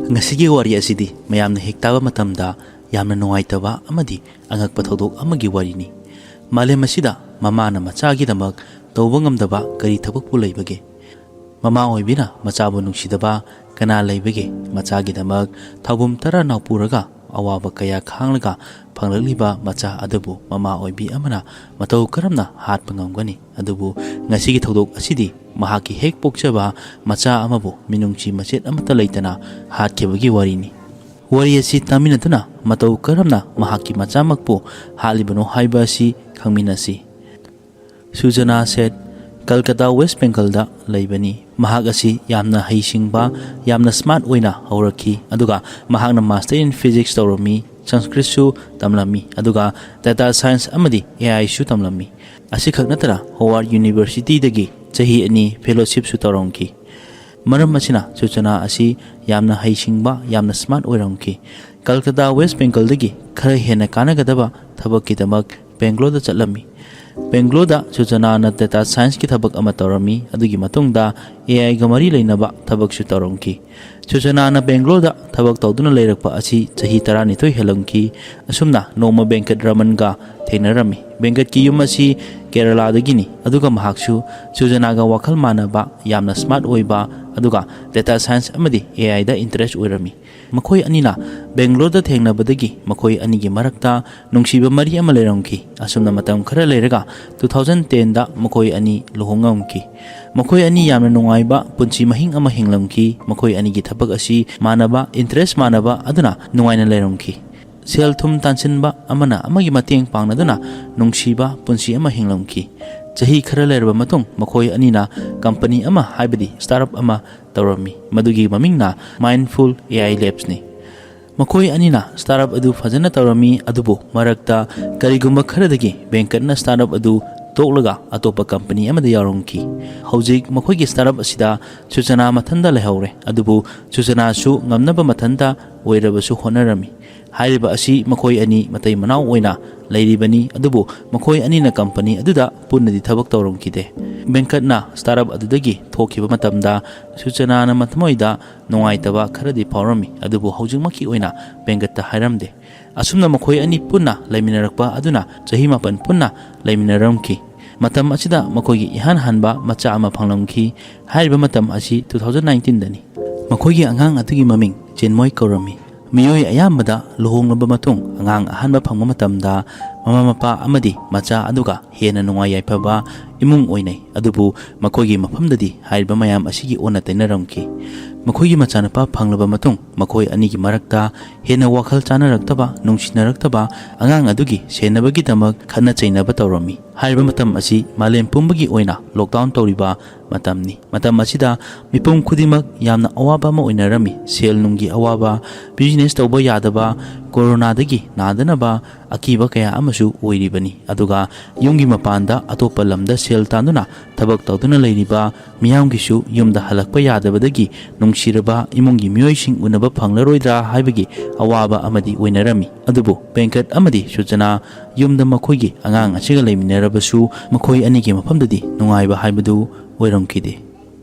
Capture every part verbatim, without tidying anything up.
ꯉꯁꯤꯒꯤ ꯋꯥꯔꯤ ꯑꯁꯤꯗꯤ ꯃꯌꯥꯝꯅ ꯍꯦꯛ ꯇꯥꯕ ꯃꯇꯝꯗ ꯌꯥꯝꯅ ꯅꯨꯡꯉꯥꯏꯇꯕ ꯑꯃꯗꯤ ꯑꯉꯛꯄ ꯊꯧꯗꯣꯛ ꯑꯃꯒꯤ ꯋꯥꯔꯤꯅꯤ꯫ ꯃꯥꯂꯦꯝ ꯑꯁꯤꯗ ꯃꯃꯥꯅ ꯃꯆꯥꯒꯤꯗꯃꯛ ꯇꯧꯕ ꯉꯝꯗꯕ ꯀꯔꯤ ꯊꯕꯛꯄꯨ ꯂꯩꯕꯒꯦ? ꯃꯃꯥ ꯑꯣꯏꯕꯤꯅ ꯃꯆꯥꯕꯨ ꯅꯨꯡꯁꯤꯗꯕ ꯀꯅꯥ ꯂꯩꯕꯒꯦ? ꯃꯆꯥꯒꯤꯗꯃꯛ ꯊꯧꯕꯨꯝ ꯇꯔꯥ ꯅꯥꯎꯄꯨꯔꯒ ꯑꯋꯥꯕ ꯀꯌꯥ ꯈꯥꯡꯂꯒ ꯐꯪꯂꯛꯂꯤꯕ ꯃꯆꯥ ꯑꯗꯨꯕꯨ ꯃꯃꯥ ꯑꯣꯏꯕꯤ ꯑꯃꯅ ꯃꯇꯧ ꯀꯔꯝꯅ ꯍꯥꯠꯄ ꯉꯝꯒꯅꯤ? ꯑꯗꯨꯕꯨ ꯉꯁꯤꯒꯤ ꯊꯧꯗꯣꯛ ꯑꯁꯤꯗꯤ ꯃꯍꯥꯛꯀꯤ ꯍꯦꯛ ꯄꯣꯛꯆꯕ ꯃꯆꯥ ꯑꯃꯕꯨ ꯃꯤꯅꯨꯡꯁꯤ ꯃꯆꯦꯠ ꯑꯃꯠꯇ ꯂꯩꯇꯅ ꯍꯥꯠꯈꯤꯕꯒꯤ ꯋꯥꯔꯤꯅꯤ꯫ ꯋꯥꯔꯤ ꯑꯁꯤ ꯇꯥꯃꯤꯟꯅꯗꯨꯅ ꯃꯇꯧ ꯀꯔꯝꯅ ꯃꯍꯥꯛꯀꯤ ꯃꯆꯥꯃꯛꯄꯨ ꯍꯥꯠꯂꯤꯕꯅꯣ ꯍꯥꯏꯕ ꯑꯁꯤ ꯈꯪꯃꯤꯟꯅꯁꯤ꯫ ꯁꯨꯖꯅꯥ ꯁꯦꯠ, ꯀꯜꯀꯇꯥ, ꯋꯦꯁ ꯕꯦꯡꯒꯜꯗ ꯂꯩꯕꯅꯤ꯫ ꯃꯍꯥꯛ ꯑꯁꯤ ꯌꯥꯝꯅ ꯍꯩꯁꯤꯡꯕ, ꯌꯥꯝꯅ smart ꯑꯣꯏꯅ ꯍꯧꯔꯛꯈꯤ, ꯑꯗꯨꯒ ꯃꯍꯥꯛꯅ Master in Physics ꯇꯧꯔꯝꯃꯤ, ꯁꯪꯁꯀ꯭ꯔꯤꯠꯁꯨ ꯇꯝꯂꯝꯃꯤ, ꯑꯗꯨꯒ Data Science ꯑꯃꯗꯤ A I ꯁꯨ ꯇꯝꯂꯝꯃꯤ꯫ ꯑꯁꯤꯈꯛ ꯅꯠꯇꯅ Howard University ꯗꯒꯤ ꯆꯍꯤ ꯑꯅꯤ fellowship ꯁꯨ ꯇꯧꯔꯝꯈꯤ꯫ ꯃꯔꯝ ꯑꯁꯤꯅ ꯁꯨꯖꯅꯥ ꯑꯁꯤ ꯌꯥꯝꯅ ꯍꯩꯁꯤꯡꯕ, ꯌꯥꯝꯅ smart ꯑꯣꯏꯔꯝꯈꯤ꯫ ꯀꯜꯀꯇꯥ, ꯋꯦꯁ ꯕꯦꯡꯒꯜꯗꯒꯤ ꯈꯔ ꯍꯦꯟꯅ ꯀꯥꯟꯅꯒꯗꯕ ꯊꯕꯛꯀꯤꯗꯃꯛ ꯕꯦꯡꯒ꯭ꯂꯣꯔꯗ ꯆꯠꯂꯝꯃꯤ꯫ ꯕꯦꯡꯒ꯭ꯂꯣꯔꯗ ꯁꯨꯖꯅꯥꯅ Data Science ꯀꯤ ꯊꯕꯛ ꯑꯃ ꯇꯧꯔꯝꯃꯤ꯫ ꯑꯗꯨꯒꯤ ꯃꯇꯨꯡꯗ A I ꯒ ꯃꯔꯤ ꯂꯩꯅꯕ ꯊꯕꯛꯁꯨ ꯇꯧꯔꯝꯈꯤ꯫ ꯁꯨꯖꯅꯥꯅ ꯕꯦꯡꯒ꯭ꯂꯣꯔꯗ ꯊꯕꯛ ꯇꯧꯗꯨꯅ ꯂꯩꯔꯛꯄ ꯑꯁꯤ ꯆꯍꯤ ꯇꯔꯥꯅꯤꯊꯣꯏ ꯍꯦꯜꯂꯝꯈꯤ꯫ ꯑꯁꯨꯝꯅ ꯅꯣꯡꯃ ꯕꯦꯡꯀꯠ ꯔꯃꯟꯒ ꯊꯦꯡꯅꯔꯝꯃꯤ꯫ ꯕꯦꯡꯀꯠꯀꯤ ꯌꯨꯝ ꯑꯁꯤ ꯀꯦꯔꯂꯥꯗꯒꯤꯅꯤ, ꯑꯗꯨꯒ ꯃꯍꯥꯛꯁꯨ ꯁꯨꯖꯅꯥꯒ ꯋꯥꯈꯜ ꯃꯥꯟꯅꯕ, ꯌꯥꯝꯅ smart ꯑꯣꯏꯕ, ꯑꯗꯨꯒ Data Science ꯑꯃꯗꯤ A I ꯗ interest ꯑꯣꯏꯔꯝꯃꯤ꯫ ꯃꯈꯣꯏ ꯑꯅꯤꯅ ꯕꯦꯡꯒ꯭ꯂꯣꯔꯗ ꯊꯦꯡꯅꯕꯗꯒꯤ ꯃꯈꯣꯏ ꯑꯅꯤꯒꯤ ꯃꯔꯛꯇ ꯅꯨꯡꯁꯤꯕ ꯃꯔꯤ ꯑꯃ ꯂꯩꯔꯝꯈꯤ꯫ ꯑꯁꯨꯝꯅ ꯃꯇꯝ ꯈꯔ ꯂꯩꯔꯒ two thousand ten ꯗ ꯃꯈꯣꯏ ꯑꯅꯤ ꯂꯨꯍꯣꯡꯉꯝꯈꯤ꯫ ꯃꯈꯣꯏ ꯑꯅꯤ ꯌꯥꯝꯅ ꯅꯨꯡꯉꯥꯏꯕ ꯄꯨꯟꯁꯤ ꯃꯍꯤꯡ ꯑꯃ ꯍꯤꯡꯂꯝꯈꯤ꯫ ꯃꯈꯣꯏ ꯑꯅꯤꯒꯤ ꯊꯕꯛ ꯑꯁꯤ ꯃꯥꯟꯅꯕ, interest ꯃꯥꯟꯅꯕ ꯑꯗꯨꯅ ꯅꯨꯡꯉꯥꯏꯅ ꯂꯩꯔꯝꯈꯤ꯫ ꯁꯦꯜ ꯊꯨꯝ ꯇꯥꯟꯁꯤꯟꯕ, ꯑꯃꯅ ꯑꯃꯒꯤ ꯃꯇꯦꯡ ꯄꯥꯡꯅꯗꯨꯅ ꯅꯨꯡꯁꯤꯕ ꯄꯨꯟꯁꯤ ꯑꯃ ꯍꯤꯡꯂꯝꯈꯤ꯫ ꯆꯍꯤ ꯈꯔ ꯂꯩꯔꯕ ꯃꯇꯨꯡ ꯃꯈꯣꯏ ꯑꯅꯤꯅ company ꯑꯃ, ꯍꯥꯏꯕꯗꯤ startup ꯑꯃ ꯇꯧꯔꯝꯃꯤ, ꯃꯗꯨꯒꯤ ꯃꯃꯤꯡꯅ Mindful A I Labs ꯅꯤ꯫ ꯃꯈꯣꯏ ꯑꯅꯤꯅ startup ꯑꯗꯨ ꯐꯖꯅ ꯇꯧꯔꯝꯃꯤ, ꯑꯗꯨꯕꯨ ꯃꯔꯛꯇ ꯀꯔꯤꯒꯨꯝꯕ ꯈꯔꯗꯒꯤ ꯕꯦꯡꯀꯠꯅ startup ꯑꯗꯨ ꯇꯣꯛꯂꯒ ꯑꯇꯣꯞꯄ company ꯑꯃꯗ ꯌꯥꯎꯔꯝꯈꯤ꯫ ꯍꯧꯖꯤꯛ ꯃꯈꯣꯏꯒꯤ startup ꯑꯁꯤꯗ ꯁꯨꯆꯅꯥ ꯃꯊꯟꯇ ꯂꯩꯍꯧꯔꯦ, ꯑꯗꯨꯕꯨ ꯁꯨꯆꯅꯥꯁꯨ ꯉꯝꯅꯕ ꯃꯊꯟꯇ ꯑꯣꯏꯔꯕꯁꯨ ꯍꯣꯠꯅꯔꯝꯃꯤ꯫ ꯍꯥꯏꯔꯤꯕ ꯑꯁꯤ ꯃꯈꯣꯏ ꯑꯅꯤ ꯃꯇꯩ ꯃꯅꯥꯎ ꯑꯣꯏꯅ ꯂꯩꯔꯤꯕꯅꯤ, ꯑꯗꯨꯕꯨ ꯃꯈꯣꯏ ꯑꯅꯤꯅ ꯀꯝꯄꯅꯤ ꯑꯗꯨꯗ ꯄꯨꯟꯅꯗꯤ ꯊꯕꯛ ꯇꯧꯔꯝꯈꯤꯗꯦ꯫ ꯕꯦꯡꯀꯠꯅ ꯁ꯭ꯇꯥꯔꯠꯑꯞ ꯑꯗꯨꯗꯒꯤ ꯊꯣꯛꯈꯤꯕ ꯃꯇꯝꯗ ꯁꯨꯆꯅꯥꯅ ꯃꯊꯃꯣꯏꯗ ꯅꯨꯡꯉꯥꯏꯇꯕ ꯈꯔꯗꯤ ꯐꯥꯎꯔꯝꯃꯤ, ꯑꯗꯨꯕꯨ ꯍꯧꯖꯤꯛꯃꯛꯀꯤ ꯑꯣꯏꯅ ꯕꯦꯡꯀꯠꯇ ꯍꯥꯏꯔꯝꯗꯦ꯫ ꯑꯁꯨꯝꯅ ꯃꯈꯣꯏ ꯑꯅꯤ ꯄꯨꯟꯅ ꯂꯩꯃꯤꯟꯅꯔꯛꯄ ꯑꯗꯨꯅ ꯆꯍꯤ ꯃꯥꯄꯟ ꯄꯨꯟꯅ ꯂꯩꯃꯤꯟꯅꯔꯝꯈꯤ꯫ ꯃꯇꯝ ꯑꯁꯤꯗ ꯃꯈꯣꯏꯒꯤ ꯏꯍꯥꯟ ꯍꯥꯟꯕ ꯃꯆꯥ ꯑꯃ ꯐꯪꯂꯝꯈꯤ꯫ ꯍꯥꯏꯔꯤꯕ ꯃꯇꯝ ꯑꯁꯤ two thousand nineteenꯗꯅꯤ꯫ ꯃꯈꯣꯏꯒꯤ ꯑꯉꯥꯡ ꯑꯗꯨꯒꯤ ꯃꯃꯤꯡ ꯆꯦꯟꯃꯣꯏ ꯀꯧꯔꯝꯃꯤ꯫ ꯃꯤꯑꯣꯏ ꯑꯌꯥꯝꯕꯗ ꯂꯨꯍꯣꯡꯂꯕ ꯃꯇꯨꯡ ꯑꯉꯥꯡ ꯑꯍꯥꯟꯕ ꯐꯪꯕ ꯃꯇꯝꯗ ꯃꯃꯥ ꯃꯄꯥ ꯑꯃꯗꯤ ꯃꯆꯥ ꯑꯗꯨꯒ ꯍꯦꯟꯅ ꯅꯨꯡꯉꯥꯏ ꯌꯥꯏꯐꯕ ꯏꯃꯨꯡ ꯑꯣꯏꯅꯩ꯫ ꯑꯗꯨꯕꯨ ꯃꯈꯣꯏꯒꯤ ꯃꯐꯝꯗꯗꯤ ꯍꯥꯏꯔꯤꯕ ꯃꯌꯥꯝ ꯑꯁꯤꯒꯤ ꯑꯣꯟꯅ ꯇꯩꯅꯔꯝꯈꯤ꯫ ꯃꯈꯣꯏꯒꯤ ꯃꯆꯥꯅꯨꯄꯥ ꯐꯪꯂꯕ ꯃꯇꯨꯡ ꯃꯈꯣꯏ ꯑꯅꯤꯒꯤ ꯃꯔꯛꯇ ꯍꯦꯟꯅ ꯋꯥꯈꯜ ꯆꯥꯅꯔꯛꯇꯕ, ꯅꯨꯡꯁꯤꯅꯔꯛꯇꯕ, ꯑꯉꯥꯡ ꯑꯗꯨꯒꯤ ꯁꯦꯟꯅꯕꯒꯤꯗꯃꯛ ꯈꯠꯅ ꯆꯩꯅꯕ ꯇꯧꯔꯝꯃꯤ꯫ ꯍꯥꯏꯔꯤꯕ ꯃꯇꯝ ꯑꯁꯤ ꯃꯥꯂꯦꯝ ꯄꯨꯝꯕꯒꯤ ꯑꯣꯏꯅ ꯂꯣꯛꯗꯥꯎꯟ ꯇꯧꯔꯤꯕ ꯃꯇꯝꯅꯤ꯫ ꯃꯇꯝ ꯑꯁꯤꯗ ꯃꯤꯄꯨꯝ ꯈꯨꯗꯤꯡꯃꯛ ꯌꯥꯝꯅ ꯑꯋꯥꯕ ꯑꯃ ꯑꯣꯏꯅꯔꯝꯃꯤ꯫ ꯁꯦꯜ ꯅꯨꯡꯒꯤ ꯑꯋꯥꯕ, ꯕꯤꯖꯤꯅꯦꯁ ꯇꯧꯕ ꯌꯥꯗꯕ, ꯀꯣꯔꯣꯅꯥꯗꯒꯤ ꯅꯥꯗꯅꯕ ꯑꯀꯤꯕ ꯀꯌꯥ ꯑꯃꯁꯨ ꯑꯣꯏꯔꯤꯕꯅꯤ꯫ ꯑꯗꯨꯒ ꯌꯨꯝꯒꯤ ꯃꯄꯥꯟꯗ ꯑꯇꯣꯞꯄ ꯂꯝꯗ ꯁꯦꯜ ꯇꯥꯟꯗꯨꯅ ꯊꯕꯛ ꯇꯧꯗꯨꯅ ꯂꯩꯔꯤꯕ ꯃꯤꯌꯥꯝꯒꯤꯁꯨ ꯌꯨꯝꯗ ꯍꯜꯂꯛꯄ ꯌꯥꯗꯕꯗꯒꯤ ꯅꯨꯡꯁꯤꯔꯕ ꯏꯃꯨꯡꯒꯤ ꯃꯤꯑꯣꯏꯁꯤꯡ ꯎꯅꯕ ꯐꯪꯂꯔꯣꯏꯗ꯭ꯔꯥ ꯍꯥꯏꯕꯒꯤ ꯑꯋꯥꯕ ꯑꯃꯗꯤ ꯑꯣꯏꯅꯔꯝꯃꯤ꯫ ꯑꯗꯨꯕꯨ ꯕꯦꯡꯀꯠ ꯑꯃꯗꯤ ꯁꯨꯆꯅꯥ ꯌꯨꯝꯗ ꯃꯈꯣꯏꯒꯤ ꯑꯉꯥꯡ ꯑꯁꯤꯒ ꯂꯩꯃꯤꯟꯅꯔꯕꯁꯨ ꯃꯈꯣꯏ ꯑꯅꯤꯒꯤ ꯃꯐꯝꯗꯗꯤ ꯅꯨꯡꯉꯥꯏꯕ ꯍꯥꯏꯕꯗꯨ ꯑꯣꯏꯔꯝꯈꯤꯗꯦ꯫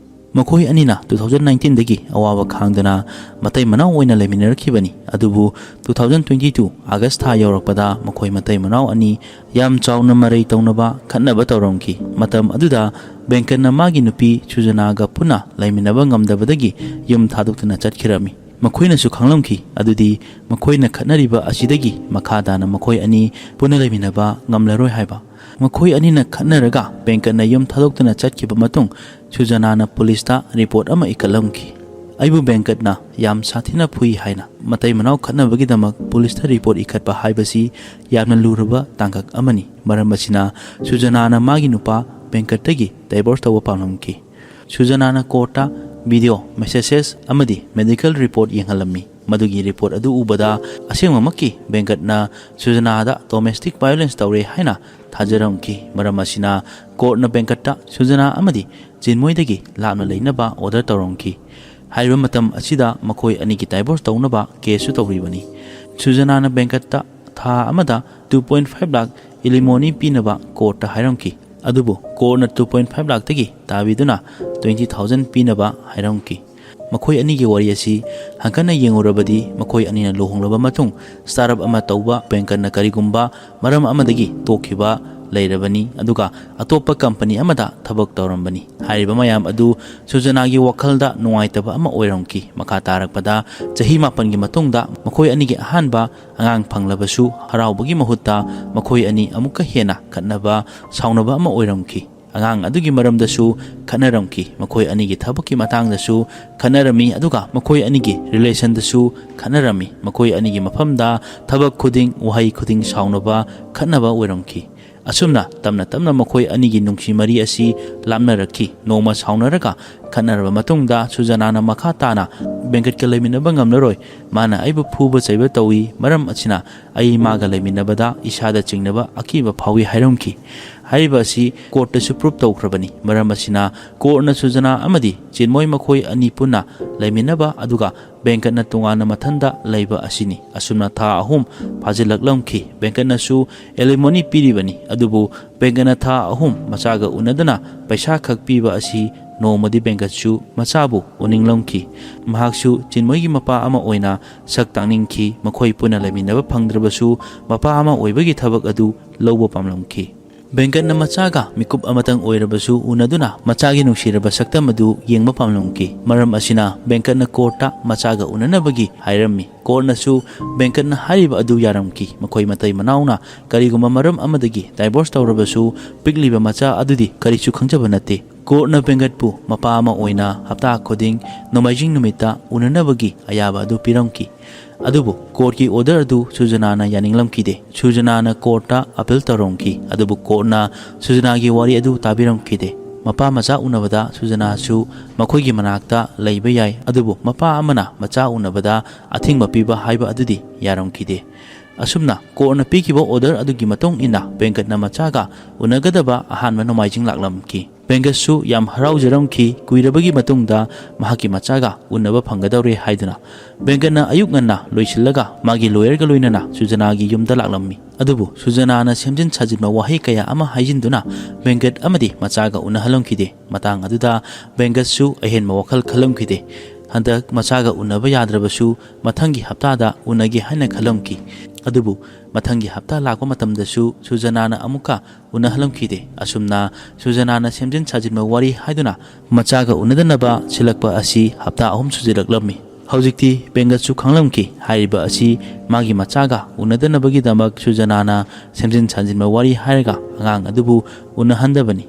ꯃꯈꯣꯏ ꯑꯅꯤꯅ two thousand nineteenꯗꯒꯤ ꯑꯋꯥꯕ ꯈꯥꯡꯗꯨꯅ ꯃꯇꯩ ꯃꯅꯥꯎ ꯑꯣꯏꯅ ꯂꯩꯃꯤꯟꯅꯔꯛꯈꯤꯕꯅꯤ꯫ ꯑꯗꯨꯕꯨ two thousand twenty two August ꯊꯥ ꯌꯧꯔꯛꯄꯗ ꯃꯈꯣꯏ ꯃꯇꯩ ꯃꯅꯥꯎ ꯑꯅꯤ ꯌꯥꯝ ꯆꯥꯎꯅ ꯃꯔꯩ ꯇꯧꯅꯕ, ꯈꯠꯅꯕ ꯇꯧꯔꯝꯈꯤ꯫ ꯃꯇꯝ ꯑꯗꯨꯗ ꯕꯦꯡꯀꯠꯅ ꯃꯥꯒꯤ ꯅꯨꯄꯤ ꯁꯨꯖꯅꯥꯒ ꯄꯨꯟꯅ ꯂꯩꯃꯤꯟꯅꯕ ꯉꯝꯗꯕꯗꯒꯤ ꯌꯨꯝ ꯊꯥꯗꯣꯛꯇꯨꯅ ꯆꯠꯈꯤꯔꯝꯃꯤ꯫ ꯃꯈꯣꯏꯅꯁꯨ ꯈꯪꯂꯝꯈꯤ ꯑꯗꯨꯗꯤ ꯃꯈꯣꯏꯅ ꯈꯠꯅꯔꯤꯕ ꯑꯁꯤꯗꯒꯤ ꯃꯈꯥ ꯇꯥꯅ ꯃꯈꯣꯏ ꯑꯅꯤ ꯄꯨꯟꯅ ꯂꯩꯃꯤꯟꯅꯕ ꯉꯝꯂꯔꯣꯏ ꯍꯥꯏꯕ꯫ ꯃꯈꯣꯏ ꯑꯅꯤꯅ ꯈꯠꯅꯔꯒ ꯕꯦꯡꯀꯠꯅ ꯌꯨꯝ ꯊꯥꯗꯣꯛꯇꯨꯅ ꯆꯠꯈꯤꯕ ꯃꯇꯨꯡ ꯁꯨꯖꯅꯥꯅ ꯄꯨꯂꯤꯁꯇ ꯔꯤꯄꯣꯔꯠ ꯑꯃ ꯏꯈꯠꯂꯝꯈꯤ꯫ "ꯑꯩꯕꯨ ꯕꯦꯡꯀꯠꯅ ꯌꯥꯝ ꯁꯥꯊꯤꯅ ꯐꯨꯏ" ꯍꯥꯏꯅ꯫ ꯃꯇꯩ ꯃꯅꯥꯎ ꯈꯠꯅꯕꯒꯤꯗꯃꯛ ꯄꯨꯂꯤꯁꯇ ꯔꯤꯄꯣꯔꯠ ꯏꯈꯠꯄ ꯍꯥꯏꯕꯁꯤ ꯌꯥꯝꯅ ꯂꯨꯔꯕ ꯇꯥꯡꯀꯛ ꯑꯃꯅꯤ꯫ ꯃꯔꯝ ꯑꯁꯤꯅ ꯁꯨꯖꯅꯥꯅ ꯃꯥꯒꯤ ꯅꯨꯄꯥ ꯕꯦꯡꯀꯠꯇꯒꯤ ꯗꯥꯏꯚꯣꯔꯁ ꯇꯧꯕ ꯄꯥꯝꯂꯝꯈꯤ꯫ ꯁꯨꯖꯅꯥꯅ ꯀꯣꯔꯠꯇ ꯚꯤꯗꯤꯑꯣ, ꯃꯦꯁꯦꯖꯦꯁ ꯑꯃꯗꯤ ꯃꯦꯗꯤꯀꯦꯜ ꯔꯤꯄꯣꯔꯠ ꯌꯦꯡꯍꯜꯂꯝꯃꯤ꯫ ꯃꯗꯨꯒꯤ ꯔꯤꯄꯣꯔꯠ ꯑꯗꯨ ꯎꯕꯗ ꯑꯁꯦꯡꯕꯃꯛꯀꯤ ꯕꯦꯡꯀꯠꯅ ꯁꯨꯖꯅꯥꯗ ꯗꯣꯃꯦꯁꯇꯤꯛ ꯚꯥꯏꯑꯣꯂꯦꯟꯁ ꯇꯧꯔꯦ ꯍꯥꯏꯅ ꯊꯥꯖꯔꯝꯈꯤ꯫ ꯃꯔꯝ ꯑꯁꯤꯅ ꯀꯣꯔꯠꯅ ꯕꯦꯡꯀꯠꯇ ꯁꯨꯖꯅꯥ ꯑꯃꯗꯤ ꯆꯤꯟꯃꯣꯏꯗꯒꯤ ꯂꯥꯞꯅ ꯂꯩꯅꯕ ꯑꯣꯔꯗꯔ ꯇꯧꯔꯝꯈꯤ꯫ ꯍꯥꯏꯔꯤꯕ ꯃꯇꯝ ꯑꯁꯤꯗ ꯃꯈꯣꯏ ꯑꯅꯤꯒꯤ ꯗꯥꯏꯚꯣꯔꯁ ꯇꯧꯅꯕ ꯀꯦꯁꯁꯨ ꯇꯧꯔꯤꯕꯅꯤ꯫ ꯁꯨꯖꯅꯥꯅ ꯕꯦꯡꯀꯠꯇ ꯊꯥ ꯑꯃꯗ two point five ꯂꯥꯈ ꯑꯦꯂꯤꯃꯣꯅꯤ ꯄꯤꯅꯕ ꯀꯣꯔꯠꯇ ꯍꯥꯏꯔꯝꯈꯤ꯫ ꯑꯗꯨꯕꯨ ꯀꯣꯔꯠꯅ two point five ꯂꯥꯈꯇꯒꯤ ꯇꯥꯕꯤꯗꯨꯅ twenty thousand ꯄꯤꯅꯕ ꯍꯥꯏꯔꯝꯈꯤ꯫ ꯃꯈꯣꯏ ꯑꯅꯤꯒꯤ ꯋꯥꯔꯤ ꯑꯁꯤ ꯍꯟꯀꯠꯅ ꯌꯦꯡꯂꯨꯔꯕꯗꯤ, ꯃꯈꯣꯏ ꯑꯅꯤꯅ ꯂꯨꯍꯣꯡꯂꯕ ꯃꯇꯨꯡ startup ꯑꯃ ꯇꯧꯕ ꯕꯦꯡꯀꯠꯅ ꯀꯔꯤꯒꯨꯝꯕ ꯃꯔꯝ ꯑꯃꯗꯒꯤ ꯇꯣꯛꯈꯤꯕ ꯂꯩꯔꯕꯅꯤ, ꯑꯗꯨꯒ ꯑꯇꯣꯞꯄ ꯀꯝꯄꯅꯤ ꯑꯃꯗ ꯊꯕꯛ ꯇꯧꯔꯝꯕꯅꯤ꯫ ꯍꯥꯏꯔꯤꯕ ꯃꯌꯥꯝ ꯑꯗꯨ ꯁꯨꯖꯅꯥꯒꯤ ꯋꯥꯈꯜꯗ ꯅꯨꯡꯉꯥꯏꯇꯕ ꯑꯃ ꯑꯣꯏꯔꯝꯈꯤ꯫ ꯃꯈꯥ ꯇꯥꯔꯛꯄꯗ, ꯆꯍꯤ ꯃꯥꯄꯟꯒꯤ ꯃꯇꯨꯡꯗ ꯃꯈꯣꯏ ꯑꯅꯤꯒꯤ ꯑꯍꯥꯟꯕ ꯑꯉꯥꯡ ꯐꯪꯂꯕꯁꯨ, ꯍꯔꯥꯎꯕꯒꯤ ꯃꯍꯨꯠꯇ ꯃꯈꯣꯏ ꯑꯅꯤ ꯑꯃꯨꯛꯀ ꯍꯦꯟꯅ ꯈꯠꯅꯕ, ꯁꯥꯎꯅꯕ ꯑꯃ ꯑꯣꯏꯔꯝꯈꯤ꯫ ꯑꯉꯥꯡ ꯑꯗꯨꯒꯤ ꯃꯔꯝꯗꯁꯨ ꯈꯠꯅꯔꯝꯈꯤ꯫ ꯃꯈꯣꯏ ꯑꯅꯤꯒꯤ ꯊꯕꯛꯀꯤ ꯃꯇꯥꯡꯗꯁꯨ ꯈꯠꯅꯔꯝꯃꯤ, ꯑꯗꯨꯒ ꯃꯈꯣꯏ ꯑꯅꯤꯒꯤ relationꯗꯁꯨ ꯈꯠꯅꯔꯝꯃꯤ꯫ ꯃꯈꯣꯏ ꯑꯅꯤꯒꯤ ꯃꯐꯝꯗ ꯊꯕꯛ ꯈꯨꯗꯤꯡ, ꯋꯥꯍꯩ ꯈꯨꯗꯤꯡ ꯁꯥꯎꯅꯕ, ꯈꯠꯅꯕ ꯑꯣꯏꯔꯝꯈꯤ꯫ ꯑꯁꯨꯝꯅ ꯇꯞꯅ ꯇꯞꯅ ꯃꯈꯣꯏ ꯑꯅꯤꯒꯤ ꯅꯨꯡꯁꯤ ꯃꯔꯤ ꯑꯁꯤ ꯂꯥꯞꯅꯔꯛꯈꯤ꯫ ꯅꯣꯡꯃ ꯁꯥꯎꯅꯔꯒ ꯈꯠꯅꯔꯕ ꯃꯇꯨꯡꯗ ꯁꯨꯖꯅꯥꯅ ꯃꯈꯥ ꯇꯥꯅ ꯕꯦꯡꯀꯠꯀ ꯂꯩꯃꯤꯟꯅꯕ ꯉꯝꯂꯔꯣꯏ, ꯃꯥꯅ ꯑꯩꯕꯨ ꯐꯨꯕ ꯆꯩꯕ ꯇꯧꯏ, ꯃꯔꯝ ꯑꯁꯤꯅ ꯑꯩ ꯃꯥꯒ ꯂꯩꯃꯤꯟꯅꯕꯗ ꯏꯁꯥꯗ ꯆꯤꯡꯅꯕ ꯑꯀꯤꯕ ꯐꯥꯎꯏ ꯍꯥꯏꯔꯝꯈꯤ꯫ ꯍꯥꯏꯔꯤꯕ ꯑꯁꯤ ꯀꯣꯔꯠꯇꯁꯨ proof ꯇꯧꯈ꯭ꯔꯕꯅꯤ꯫ ꯃꯔꯝ ꯑꯁꯤꯅ ꯀꯣꯔꯠꯅ ꯁꯨꯖꯅꯥ ꯑꯃꯗꯤ ꯆꯤꯟꯃꯣꯏ ꯃꯈꯣꯏ ꯑꯅꯤ ꯄꯨꯟꯅ ꯂꯩꯃꯤꯟꯅꯕ, ꯑꯗꯨꯒ ꯕꯦꯡꯀꯠꯅ ꯇꯣꯉꯥꯟꯅ ꯃꯊꯟꯗ ꯂꯩꯕ ꯑꯁꯤꯅꯤ꯫ ꯑꯁꯨꯝꯅ ꯊꯥ ꯑꯍꯨꯝ ꯐꯥꯖꯤꯜꯂꯛꯂꯝꯈꯤ꯫ ꯕꯦꯡꯀꯠꯅꯁꯨ alimony ꯄꯤꯔꯤꯕꯅꯤ, ꯑꯗꯨꯕꯨ ꯕꯦꯡꯀꯠꯅ ꯊꯥ ꯑꯍꯨꯝ ꯃꯆꯥꯒ ꯎꯅꯗꯅ ꯄꯩꯁꯥ ꯈꯛ ꯄꯤꯕ ꯑꯁꯤ ꯅꯣꯡꯃꯗꯤ ꯕꯦꯡꯀꯠꯁꯨ ꯃꯆꯥꯕꯨ ꯎꯅꯤꯡꯂꯝꯈꯤ꯫ ꯃꯍꯥꯛꯁꯨ ꯆꯤꯟꯃꯣꯏꯒꯤ ꯃꯄꯥ ꯑꯃ ꯑꯣꯏꯅ ꯁꯛ ꯇꯥꯛꯅꯤꯡꯈꯤ꯫ ꯃꯈꯣꯏ ꯄꯨꯟꯅ ꯂꯩꯃꯤꯟꯅꯕ ꯐꯪꯗ꯭ꯔꯕꯁꯨ, ꯃꯄꯥ ꯑꯃ ꯑꯣꯏꯕꯒꯤ ꯊꯕꯛ ꯑꯗꯨ ꯂꯧꯕ ꯄꯥꯝꯂꯝꯈꯤ꯫ ꯕꯦꯡꯀꯠꯅ ꯃꯆꯥꯒ ꯃꯤꯀꯨꯞ ꯑꯃꯇꯪ ꯑꯣꯏꯔꯕꯁꯨ ꯎꯅꯗꯨꯅ ꯃꯆꯥꯒꯤ ꯅꯨꯡꯁꯤꯔꯕ ꯁꯛꯇꯝ ꯑꯗꯨ ꯌꯦꯡꯕ ꯄꯥꯝꯂꯝꯈꯤ꯫ ꯃꯔꯝ ꯑꯁꯤꯅ ꯕꯦꯡꯀꯠꯅ ꯀꯣꯔꯠꯇ ꯃꯆꯥꯒ ꯎꯅꯅꯕꯒꯤ ꯍꯥꯏꯔꯝꯃꯤ꯫ ꯀꯣꯔꯠꯅꯁꯨ ꯕꯦꯡꯀꯠꯅ ꯍꯥꯏꯔꯤꯕ ꯑꯗꯨ ꯌꯥꯔꯝꯈꯤ꯫ ꯃꯈꯣꯏ ꯃꯇꯩ ꯃꯅꯥꯎꯅ ꯀꯔꯤꯒꯨꯝꯕ ꯃꯔꯝ ꯑꯃꯗꯒꯤ divorce ꯇꯧꯔꯕꯁꯨ, ꯄꯤꯛꯂꯤꯕ ꯃꯆꯥ ꯑꯗꯨꯗꯤ ꯀꯔꯤꯁꯨ ꯈꯪꯖꯕ ꯅꯠꯇꯦ꯫ ꯀꯣꯔꯠꯅ ꯕꯦꯡꯀꯠꯄꯨ ꯃꯄꯥ ꯑꯃ ꯑꯣꯏꯅ ꯍꯞꯇꯥ ꯈꯨꯗꯤꯡ ꯅꯣꯡꯃꯥꯏꯖꯤꯡ ꯅꯨꯃꯤꯠꯇ ꯎꯅꯅꯕꯒꯤ ꯑꯌꯥꯕ ꯑꯗꯨ ꯄꯤꯔꯝꯈꯤ꯫ ꯑꯗꯨꯕꯨ ꯀꯣꯔꯠꯀꯤ order ꯑꯗꯨ ꯁꯨꯖꯅꯥꯅ ꯌꯥꯅꯤꯡꯂꯝꯈꯤꯗꯦ꯫ ꯁꯨꯖꯅꯥꯅ ꯀꯣꯔꯠꯇ appeal ꯇꯧꯔꯝꯈꯤ, ꯑꯗꯨꯕꯨ ꯀꯣꯔꯠꯅ ꯁꯨꯖꯅꯥꯒꯤ ꯋꯥꯔꯤ ꯑꯗꯨ ꯇꯥꯕꯤꯔꯝꯈꯤꯗꯦ꯫ ꯃꯄꯥ ꯃꯆꯥ ꯎꯅꯕꯗ ꯁꯨꯖꯅꯥꯁꯨ ꯃꯈꯣꯏꯒꯤ ꯃꯅꯥꯛꯇ ꯂꯩꯕ ꯌꯥꯏ, ꯑꯗꯨꯕꯨ ꯃꯄꯥ ꯑꯃꯅ ꯃꯆꯥ ꯎꯅꯕꯗ ꯑꯊꯤꯡꯕ ꯄꯤꯕ ꯍꯥꯏꯕ ꯑꯗꯨꯗꯤ ꯌꯥꯔꯝꯈꯤꯗꯦ꯫ ꯑꯁꯨꯝꯅ ꯀꯣꯔꯠꯅ ꯄꯤꯈꯤꯕ order ꯑꯗꯨꯒꯤ ꯃꯇꯨꯡ ꯏꯟꯅ ꯕꯦꯡꯀꯠꯅ ꯃꯆꯥꯒ ꯎꯅꯒꯗꯕ ꯑꯍꯥꯟꯕ ꯅꯣꯡꯃꯥꯏꯖꯤꯡ ꯂꯥꯛꯂꯝꯈꯤ꯫ ꯕꯦꯡꯒꯠꯁꯨ ꯌꯥꯝ ꯍꯔꯥꯎꯖꯔꯝꯈꯤ꯫ ꯀꯨꯏꯔꯕꯒꯤ ꯃꯇꯨꯡꯗ ꯃꯍꯥꯛꯀꯤ ꯃꯆꯥꯒ ꯎꯅꯕ ꯐꯪꯒꯗꯧꯔꯦ ꯍꯥꯏꯗꯨꯅ ꯕꯦꯡꯒꯠꯅ ꯑꯌꯨꯛ ꯉꯟꯅ ꯂꯣꯏꯁꯤꯜꯂꯒ ꯃꯥꯒꯤ ꯂꯣꯌꯔꯒ ꯂꯣꯏꯅꯅ ꯁꯨꯖꯅꯥꯒꯤ ꯌꯨꯝꯗ ꯂꯥꯛꯂꯝꯃꯤ꯫ ꯑꯗꯨꯕꯨ ꯁꯨꯖꯅꯥꯅ ꯁꯦꯝꯖꯤꯟ ꯁꯥꯖꯤꯟꯕ ꯋꯥꯍꯩ ꯀꯌꯥ ꯑꯃ ꯍꯥꯏꯖꯤꯟꯗꯨꯅ ꯕꯦꯡꯒꯠ ꯑꯃꯗꯤ ꯃꯆꯥꯒ ꯎꯅꯍꯜꯂꯝꯈꯤꯗꯦ꯫ ꯃꯇꯥꯡ ꯑꯗꯨꯗ ꯕꯦꯡꯒꯠꯁꯨ ꯑꯍꯦꯟꯕ ꯋꯥꯈꯜ ꯈꯜꯂꯝꯈꯤꯗꯦ꯫ ꯍꯟꯗꯛ ꯃꯆꯥꯒ ꯎꯅꯕ ꯌꯥꯗ꯭ꯔꯕꯁꯨ ꯃꯊꯪꯒꯤ ꯍꯞꯇꯥꯗ ꯎꯅꯒꯦ ꯍꯥꯏꯅ ꯈꯜꯂꯝꯈꯤ꯫ ꯑꯗꯨꯕꯨ ꯃꯊꯪꯒꯤ ꯍꯞꯇꯥ ꯂꯥꯛꯄ ꯃꯇꯝꯗꯁꯨ ꯁꯨꯖꯅꯥꯅ ꯑꯃꯨꯛꯀ ꯎꯅꯍꯜꯂꯝꯈꯤꯗꯦ꯫ ꯑꯁꯨꯝꯅ ꯁꯨꯖꯅꯥꯅ ꯁꯦꯝꯖꯤꯟ ꯁꯥꯖꯤꯟꯕ ꯋꯥꯔꯤ ꯍꯥꯏꯗꯨꯅ ꯃꯆꯥꯒ ꯎꯅꯗꯅꯕ ꯁꯤꯜꯂꯛꯄ ꯑꯁꯤ ꯍꯞꯇꯥ ꯑꯍꯨꯝ ꯁꯨꯖꯤꯜꯂꯛꯂꯝꯃꯤ꯫ ꯍꯧꯖꯤꯛꯇꯤ ꯕꯦꯡꯒꯠꯁꯨ ꯈꯪꯂꯝꯈꯤ꯫ ꯍꯥꯏꯔꯤꯕ ꯑꯁꯤ ꯃꯥꯒꯤ ꯃꯆꯥꯒ ꯎꯅꯗꯅꯕꯒꯤꯗꯃꯛ ꯁꯨꯖꯅꯥꯅ ꯁꯦꯝꯖꯤꯟ ꯁꯥꯖꯤꯟꯕ ꯋꯥꯔꯤ ꯍꯥꯏꯔꯒ ꯑꯉꯥꯡ ꯑꯗꯨꯕꯨ ꯎꯅꯍꯟꯗꯕꯅꯤ꯫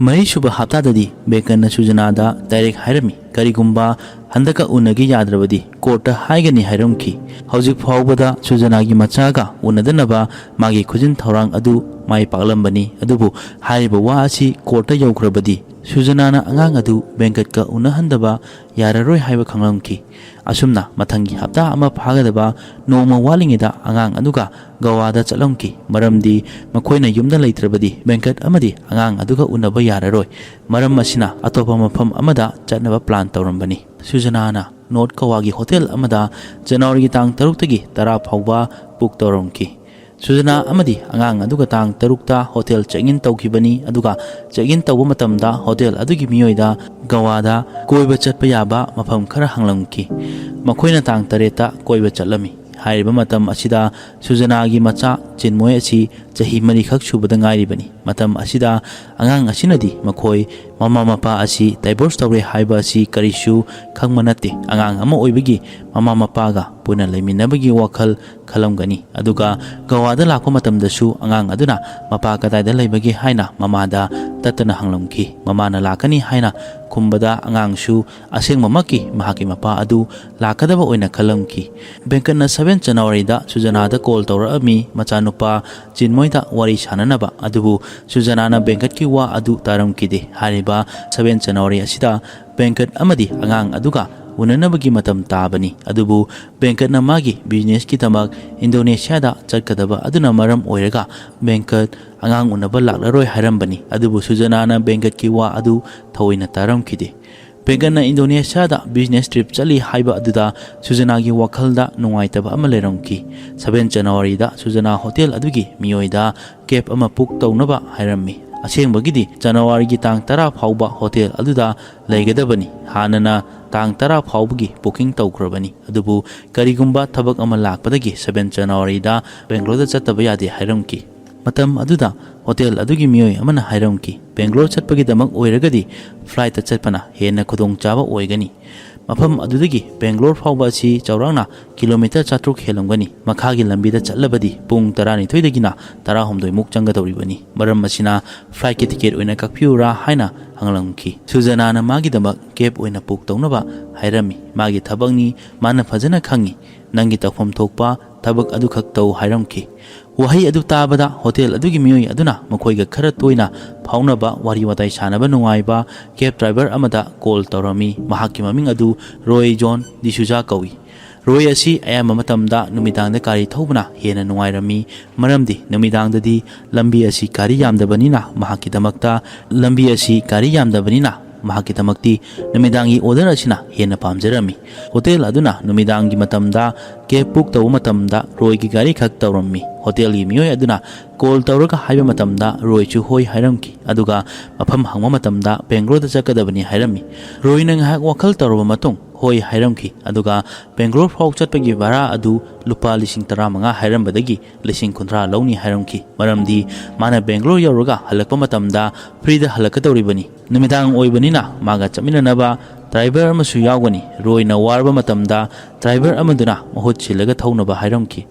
ꯃꯔꯤꯁꯨꯕ ꯍꯞꯇꯥꯗꯗꯤ ꯕꯦꯡꯒꯠꯅ ꯁꯨꯖꯅꯥꯗ ꯗꯥꯏꯔꯦꯛ ꯍꯥꯏꯔꯝꯃꯤ, ꯀꯔꯤꯒꯨꯝꯕ ꯍꯟꯗꯛꯀ ꯎꯅꯒꯦ ꯌꯥꯗ꯭ꯔꯕꯗꯤ ꯀꯣꯔꯠꯇ ꯍꯥꯏꯒꯅꯤ ꯍꯥꯏꯔꯝꯈꯤ꯫ ꯍꯧꯖꯤꯛ ꯐꯥꯎꯕꯗ ꯁꯨꯖꯅꯥꯒꯤ ꯃꯆꯥꯒ ꯎꯅꯗꯅꯕ ꯃꯥꯒꯤ ꯈꯨꯖꯤꯟ ꯊꯧꯔꯥꯡ ꯑꯗꯨ ꯃꯥꯏ ꯄꯥꯛꯂꯝꯕꯅꯤ꯫ ꯑꯗꯨꯕꯨ ꯍꯥꯏꯔꯤꯕ ꯋꯥ ꯑꯁꯤ ꯀꯣꯔꯠꯇ ꯌꯧꯈ꯭ꯔꯕꯗꯤ ꯁꯨꯖꯅꯥꯅ ꯑꯉꯥꯡ ꯑꯗꯨ ꯕꯦꯡꯒꯠꯀ ꯎꯅꯍꯟꯗꯕ ꯌꯥꯔꯔꯣꯏ ꯍꯥꯏꯕ ꯈꯪꯂꯝꯈꯤ꯫ ꯑꯁꯨꯝꯅ ꯃꯊꯪꯒꯤ ꯍꯞꯇꯥ ꯑꯃ ꯐꯥꯒꯗꯕ ꯅꯣꯡꯃ ꯋꯥꯠꯂꯤꯉꯩꯗ ꯑꯉꯥꯡ ꯑꯗꯨꯒ ꯒꯋꯥꯗ ꯆꯠꯂꯝꯈꯤ꯫ ꯃꯔꯝꯗꯤ ꯃꯈꯣꯏꯅ ꯌꯨꯝꯗ ꯂꯩꯇ꯭ꯔꯕꯗꯤ ꯕꯦꯡꯀꯠ ꯑꯃꯗꯤ ꯑꯉꯥꯡ ꯑꯗꯨꯒ ꯎꯅꯕ ꯌꯥꯔꯔꯣꯏ꯫ ꯃꯔꯝ ꯑꯁꯤꯅ ꯑꯇꯣꯞꯄ ꯃꯐꯝ ꯑꯃꯗ ꯆꯠꯅꯕ ꯄ꯭ꯂꯥꯟ ꯇꯧꯔꯝꯕꯅꯤ꯫ ꯁꯨꯖꯅꯥꯅ ꯅꯣꯔꯠ ꯒꯋꯥꯒꯤ ꯍꯣꯇꯦꯜ ꯑꯃꯗ ꯖꯅꯋꯥꯔꯤꯒꯤ ꯇꯥꯡ ꯇꯔꯨꯛꯇꯒꯤ ꯇꯔꯥ ꯐꯥꯎꯕ ꯕꯨꯛ ꯇꯧꯔꯝꯈꯤ꯫ ꯁꯨꯖꯅꯥ ꯑꯃꯗꯤ ꯑꯉꯥꯡ ꯑꯗꯨꯒ ꯇꯥꯡ ꯇꯔꯨꯛꯇ ꯍꯣꯇꯦꯜ ꯆꯦꯛ ꯏꯟ ꯇꯧꯈꯤꯕꯅꯤ꯫ ꯑꯗꯨꯒ ꯆꯦꯛ ꯏꯟ ꯇꯧꯕ ꯃꯇꯝꯗ ꯍꯣꯇꯦꯜ ꯑꯗꯨꯒꯤ ꯃꯤꯑꯣꯏꯗ ꯒꯋꯥꯗ ꯀꯣꯏꯕ ꯆꯠꯄ ꯌꯥꯕ ꯃꯐꯝ ꯈꯔ ꯍꯪꯂꯝꯈꯤ꯫ ꯃꯈꯣꯏꯅ ꯇꯥꯡ ꯇꯔꯦꯠꯇ ꯀꯣꯏꯕ ꯆꯠꯂꯝꯃꯤ꯫ ꯍꯥꯏꯔꯤꯕ ꯃꯇꯝ ꯑꯁꯤꯗ ꯁꯨꯖꯅꯥꯒꯤ ꯃꯆꯥ ꯆꯤꯟꯃꯣꯏ ꯑꯁꯤ ꯆꯍꯤ ꯃꯔꯤꯈꯛ ꯁꯨꯕꯗ ꯉꯥꯏꯔꯤꯕꯅꯤ꯫ ꯃꯇꯝ ꯑꯁꯤꯗ ꯑꯉꯥꯡ ꯑꯁꯤꯅꯗꯤ ꯃꯈꯣꯏ ꯃꯃꯥ ꯃꯄꯥ ꯑꯁꯤ ꯗꯥꯏꯚꯣꯔꯁ ꯇꯧꯔꯦ ꯍꯥꯏꯕ ꯑꯁꯤ ꯀꯔꯤꯁꯨ ꯈꯪꯕ ꯅꯠꯇꯦ꯫ ꯑꯉꯥꯡ ꯑꯃ ꯑꯣꯏꯕꯒꯤ ꯃꯃꯥ ꯃꯄꯥꯒ ꯄꯨꯟꯅ ꯂꯩꯃꯤꯟꯅꯕꯒꯤ ꯋꯥꯈꯜ ꯈꯜꯂꯝꯒꯅꯤ꯫ ꯑꯗꯨꯒ ꯒꯋꯥꯗ ꯂꯥꯛꯄ ꯃꯇꯝꯗꯁꯨ ꯑꯉꯥꯡ ꯑꯗꯨꯅ ꯃꯄꯥ ꯀꯗꯥꯏꯗ ꯂꯩꯕꯒꯦ ꯍꯥꯏꯅ ꯃꯃꯥꯗ ꯇꯠꯇꯅ ꯍꯪꯂꯝꯈꯤ꯫ ꯃꯃꯥꯅ ꯂꯥꯛꯀꯅꯤ ꯍꯥꯏꯅ ꯈꯨꯝꯕꯗ ꯑꯉꯥꯡꯁꯨ ꯑꯁꯦꯡꯕꯃꯛꯀꯤ ꯃꯍꯥꯛꯀꯤ ꯃꯄꯥ ꯑꯗꯨ ꯂꯥꯛꯀꯗꯕ ꯑꯣꯏꯅ ꯈꯜꯂꯝꯈꯤ꯫ ꯕꯦꯡꯀꯠꯅ ꯁꯚꯦꯟ ꯖꯅꯋꯥꯔꯤꯗ ꯁꯨꯖꯅꯥꯗ ꯀꯣꯜ ꯇꯧꯔꯛꯑꯝꯃꯤ, ꯃꯆꯥꯅꯨꯄꯥ ꯆꯤꯟꯃꯣꯏꯗ ꯋꯥꯔꯤ ꯁꯥꯟꯅꯅꯕ꯫ ꯑꯗꯨꯕꯨ ꯁꯨꯖꯅꯥꯅ ꯕꯦꯡꯀꯠꯀꯤ ꯋꯥ ꯑꯗꯨ ꯇꯥꯔꯝꯈꯤꯗꯦ꯫ ꯍꯥꯏꯔꯤꯕ ꯁꯚꯦꯟ ꯖꯅꯋꯥꯔꯤ ꯑꯁꯤꯗ ꯕꯦꯡꯀꯠ ꯑꯃꯗꯤ ꯑꯉꯥꯡ ꯑꯗꯨꯒ ꯎꯅꯅꯕꯒꯤ ꯃꯇꯝ ꯇꯥꯕꯅꯤ꯫ ꯑꯗꯨꯕꯨ ꯕꯦꯡꯀꯠꯅ ꯃꯥꯒꯤ ꯕꯤꯖꯤꯅꯦꯁꯀꯤꯗꯃꯛ ꯏꯟꯗꯣꯅꯦꯁꯤꯌꯥꯗ ꯆꯠꯀꯗꯕ ꯑꯗꯨꯅ ꯃꯔꯝ ꯑꯣꯏꯔꯒ ꯕꯦꯡꯀꯠ ꯑꯉꯥꯡ ꯎꯅꯕ ꯂꯥꯛꯂꯔꯣꯏ ꯍꯥꯏꯔꯝꯕꯅꯤ꯫ ꯑꯗꯨꯕꯨ ꯁꯨꯖꯅꯥꯅ ꯕꯦꯡꯀꯠꯀꯤ ꯋꯥ ꯑꯗꯨ ꯊꯑꯣꯏꯅ ꯇꯥꯔꯝꯈꯤꯗꯦ꯫ ꯕꯦꯡꯀꯠꯅ ꯏꯟꯗꯣꯅꯦꯁꯤꯌꯥꯗ ꯕꯤꯖꯤꯅꯦꯁ ꯇ꯭ꯔꯤꯞ ꯆꯠꯂꯤ ꯍꯥꯏꯕ ꯑꯗꯨꯗ ꯁꯨꯖꯅꯥꯒꯤ ꯋꯥꯈꯜꯗ ꯅꯨꯡꯉꯥꯏꯇꯕ ꯑꯃ ꯂꯩꯔꯝꯈꯤ꯫ ꯁꯚꯦꯟ ꯖꯅꯋꯥꯔꯤꯗ ꯁꯨꯖꯅꯥ ꯍꯣꯇꯦꯜ ꯑꯗꯨꯒꯤ ꯃꯤꯑꯣꯏꯗ ꯀꯦꯕ ꯑꯃ ꯕꯨꯛ ꯇꯧꯅꯕ ꯍꯥꯏꯔꯝꯃꯤ꯫ ꯑꯁꯦꯡꯕꯒꯤꯗꯤ ꯖꯅꯋꯥꯔꯤꯒꯤ ꯇꯥꯡ ꯇꯔꯥ ꯐꯥꯎꯕ ꯍꯣꯇꯦꯜ ꯑꯗꯨꯗ ꯂꯩꯒꯗꯕꯅꯤ꯫ ꯍꯥꯟꯅꯅ ꯇꯥꯡ ꯇꯔꯥ ꯐꯥꯎꯕꯒꯤ ꯕꯨꯀꯤꯡ ꯇꯧꯈ꯭ꯔꯕꯅꯤ꯫ ꯑꯗꯨꯕꯨ ꯀꯔꯤꯒꯨꯝꯕ ꯊꯕꯛ ꯑꯃ ꯂꯥꯛꯄꯗꯒꯤ ꯁꯚꯦꯟ ꯖꯅꯋꯥꯔꯤꯗ ꯕꯦꯡꯒ꯭ꯂꯣꯔꯗ ꯆꯠꯇꯕ ꯌꯥꯗꯦ ꯍꯥꯏꯔꯝꯈꯤ꯫ ꯃꯇꯝ ꯑꯗꯨꯗ ꯍꯣꯇꯦꯜ ꯑꯗꯨꯒꯤ ꯃꯤꯑꯣꯏ ꯑꯃꯅ ꯍꯥꯏꯔꯝꯈꯤ, "ꯕꯦꯡꯒ꯭ꯂꯣꯔ ꯆꯠꯄꯒꯤꯗꯃꯛ ꯑꯣꯏꯔꯒꯗꯤ ꯐ꯭ꯂꯥꯏꯠꯇ ꯆꯠꯄꯅ ꯍꯦꯟꯅ ꯈꯨꯗꯣꯡꯆꯥꯕ ꯑꯣꯏꯒꯅꯤ꯫ ꯃꯐꯝ ꯑꯗꯨꯗꯒꯤ ꯕꯦꯡꯒ꯭ꯂꯣꯔ ꯐꯥꯎꯕ ꯑꯁꯤ ꯆꯥꯎꯔꯥꯛꯅ ꯀꯤꯂꯣꯃꯤꯇꯔ ꯆꯥꯇ꯭ꯔꯨꯛ ꯍꯦꯜꯂꯝꯒꯅꯤ꯫ ꯃꯈꯥꯒꯤ ꯂꯝꯕꯤꯗ ꯆꯠꯂꯕꯗꯤ ꯄꯨꯡ ꯇꯔꯥꯅꯤꯊꯣꯏꯗꯒꯤꯅ ꯇꯔꯥꯍꯨꯝꯗꯣꯏꯃꯨꯛ ꯆꯪꯒꯗꯧꯔꯤꯕꯅꯤ꯫ ꯃꯔꯝ ꯑꯁꯤꯅ ꯐ꯭ꯂꯥꯏꯠꯀꯤ ꯇꯤꯀꯦꯠ ꯑꯣꯏꯅ ꯀꯛꯄꯤꯌꯨꯔꯥ?" ꯍꯥꯏꯅ ꯍꯪꯂꯝꯈꯤ꯫ ꯁꯨꯖꯅꯥꯅ ꯃꯥꯒꯤꯗꯃꯛ ꯀꯦꯕ ꯑꯣꯏꯅ ꯕꯨꯛ ꯇꯧꯅꯕ ꯍꯥꯏꯔꯝꯃꯤ꯫ "ꯃꯥꯒꯤ ꯊꯕꯛꯅꯤ, ꯃꯥꯅ ꯐꯖꯅ ꯈꯪꯉꯤ꯫ ꯅꯪꯒꯤ ꯇꯧꯐꯝ ꯊꯣꯛꯄ ꯊꯕꯛ ꯑꯗꯨꯈꯛ ꯇꯧ" ꯍꯥꯏꯔꯝꯈꯤ꯫ ꯋꯥꯍꯩ ꯑꯗꯨ ꯇꯥꯕꯗ ꯍꯣꯇꯦꯜ ꯑꯗꯨꯒꯤ ꯃꯤꯑꯣꯏ ꯑꯗꯨꯅ ꯃꯈꯣꯏꯒ ꯈꯔ ꯇꯣꯏꯅ ꯐꯥꯎꯅꯕ, ꯋꯥꯔꯤ ꯋꯥꯇꯥꯏ ꯁꯥꯟꯅꯕ ꯅꯨꯡꯉꯥꯏꯕ ꯀꯦꯕ ꯗ꯭ꯔꯥꯏꯚꯔ ꯑꯃꯗ ꯀꯣꯜ ꯇꯧꯔꯝꯃꯤ꯫ ꯃꯍꯥꯛꯀꯤ ꯃꯃꯤꯡ ꯑꯗꯨ ꯔꯣꯏ ꯖꯣꯟ ꯗꯤꯁꯨꯖꯥ ꯀꯧꯏ꯫ ꯔꯣꯏ ꯑꯁꯤ ꯑꯌꯥꯝꯕ ꯃꯇꯝꯗ ꯅꯨꯃꯤꯗꯥꯡꯗ ꯒꯥꯔꯤ ꯊꯧꯕꯅ ꯍꯦꯟꯅ ꯅꯨꯡꯉꯥꯏꯔꯝꯃꯤ, ꯃꯔꯝꯗꯤ ꯅꯨꯃꯤꯗꯥꯡꯗꯗꯤ ꯂꯝꯕꯤ ꯑꯁꯤ ꯒꯥꯔꯤ ꯌꯥꯝꯗꯕꯅꯤꯅ ꯃꯍꯥꯛꯀꯤꯗꯃꯛꯇ, ꯂꯝꯕꯤ ꯑꯁꯤ ꯒꯥꯔꯤ ꯌꯥꯝꯗꯕꯅꯤꯅ ꯃꯍꯥꯛꯀꯤꯗꯃꯛꯇꯤ ꯅꯨꯃꯤꯗꯥꯡꯒꯤ ꯑꯣꯔꯗꯔ ꯑꯁꯤꯅ ꯍꯦꯟꯅ ꯄꯥꯝꯖꯔꯝꯃꯤ꯫ ꯍꯣꯇꯦꯜ ꯑꯗꯨꯅ ꯅꯨꯃꯤꯗꯥꯡꯒꯤ ꯃꯇꯝꯗ ꯀꯦꯕ ꯕꯨꯛ ꯇꯧꯕ ꯃꯇꯝꯗ ꯔꯣꯏꯒꯤ ꯒꯥꯔꯤ ꯈꯛ ꯇꯧꯔꯝꯃꯤ꯫ ꯍꯣꯇꯦꯜꯒꯤ ꯃꯤꯑꯣꯏ ꯑꯗꯨꯅ ꯀꯣꯜ ꯇꯧꯔꯒ ꯍꯥꯏꯕ ꯃꯇꯝꯗ ꯔꯣꯏꯁꯨ ꯍꯣꯏ ꯍꯥꯏꯔꯝꯈꯤ꯫ ꯑꯗꯨꯒ ꯃꯐꯝ ꯍꯪꯕ ꯃꯇꯝꯗ ꯕꯦꯡꯒ꯭ꯂꯣꯔꯗ ꯆꯠꯀꯗꯕꯅꯤ ꯍꯥꯏꯔꯝꯃꯤ꯫ ꯔꯣꯏꯅ ꯉꯥꯏꯍꯥꯛ ꯋꯥꯈꯜ ꯇꯧꯔꯕ ꯃꯇꯨꯡ ꯍꯣꯏ ꯍꯥꯏꯔꯝꯈꯤ꯫ ꯑꯗꯨꯒ ꯕꯦꯡꯒ꯭ꯂꯣꯔ ꯐꯥꯎ ꯆꯠꯄꯒꯤ ꯚꯔꯥ ꯑꯗꯨ ꯂꯨꯄꯥ ꯂꯤꯁꯤꯡ ꯇꯔꯥꯃꯉꯥ ꯍꯥꯏꯔꯝꯕꯗꯒꯤ ꯂꯤꯁꯤꯡ ꯀꯨꯟꯊ꯭ꯔꯥ ꯂꯧꯅꯤ ꯍꯥꯏꯔꯝꯈꯤ꯫ ꯃꯔꯝꯗꯤ ꯃꯥꯅ ꯕꯦꯡꯒ꯭ꯂꯣꯔ ꯌꯧꯔꯒ ꯍꯜꯂꯛꯄ ꯃꯇꯝꯗ ꯐ꯭ꯔꯤꯗ ꯍꯜꯂꯛꯀꯗꯧꯔꯤꯕꯅꯤ꯫ ꯅꯨꯃꯤꯗꯥꯡ ꯑꯣꯏꯕꯅꯤꯅ ꯃꯥꯒ ꯆꯠꯃꯤꯟꯅꯅꯕ ꯗ꯭ꯔꯥꯏꯚꯔ ꯑꯃꯁꯨ ꯌꯥꯎꯒꯅꯤ꯫ ꯔꯣꯏꯅ ꯋꯥꯔꯕ ꯃꯇꯝꯗ ꯗ꯭ꯔꯥꯏꯚꯔ ꯑꯃꯗꯨꯅ ꯃꯍꯨꯠ ꯁꯤꯜꯂꯒ ꯊꯧꯅꯕ ꯍꯥꯏꯔꯝꯈꯤ꯫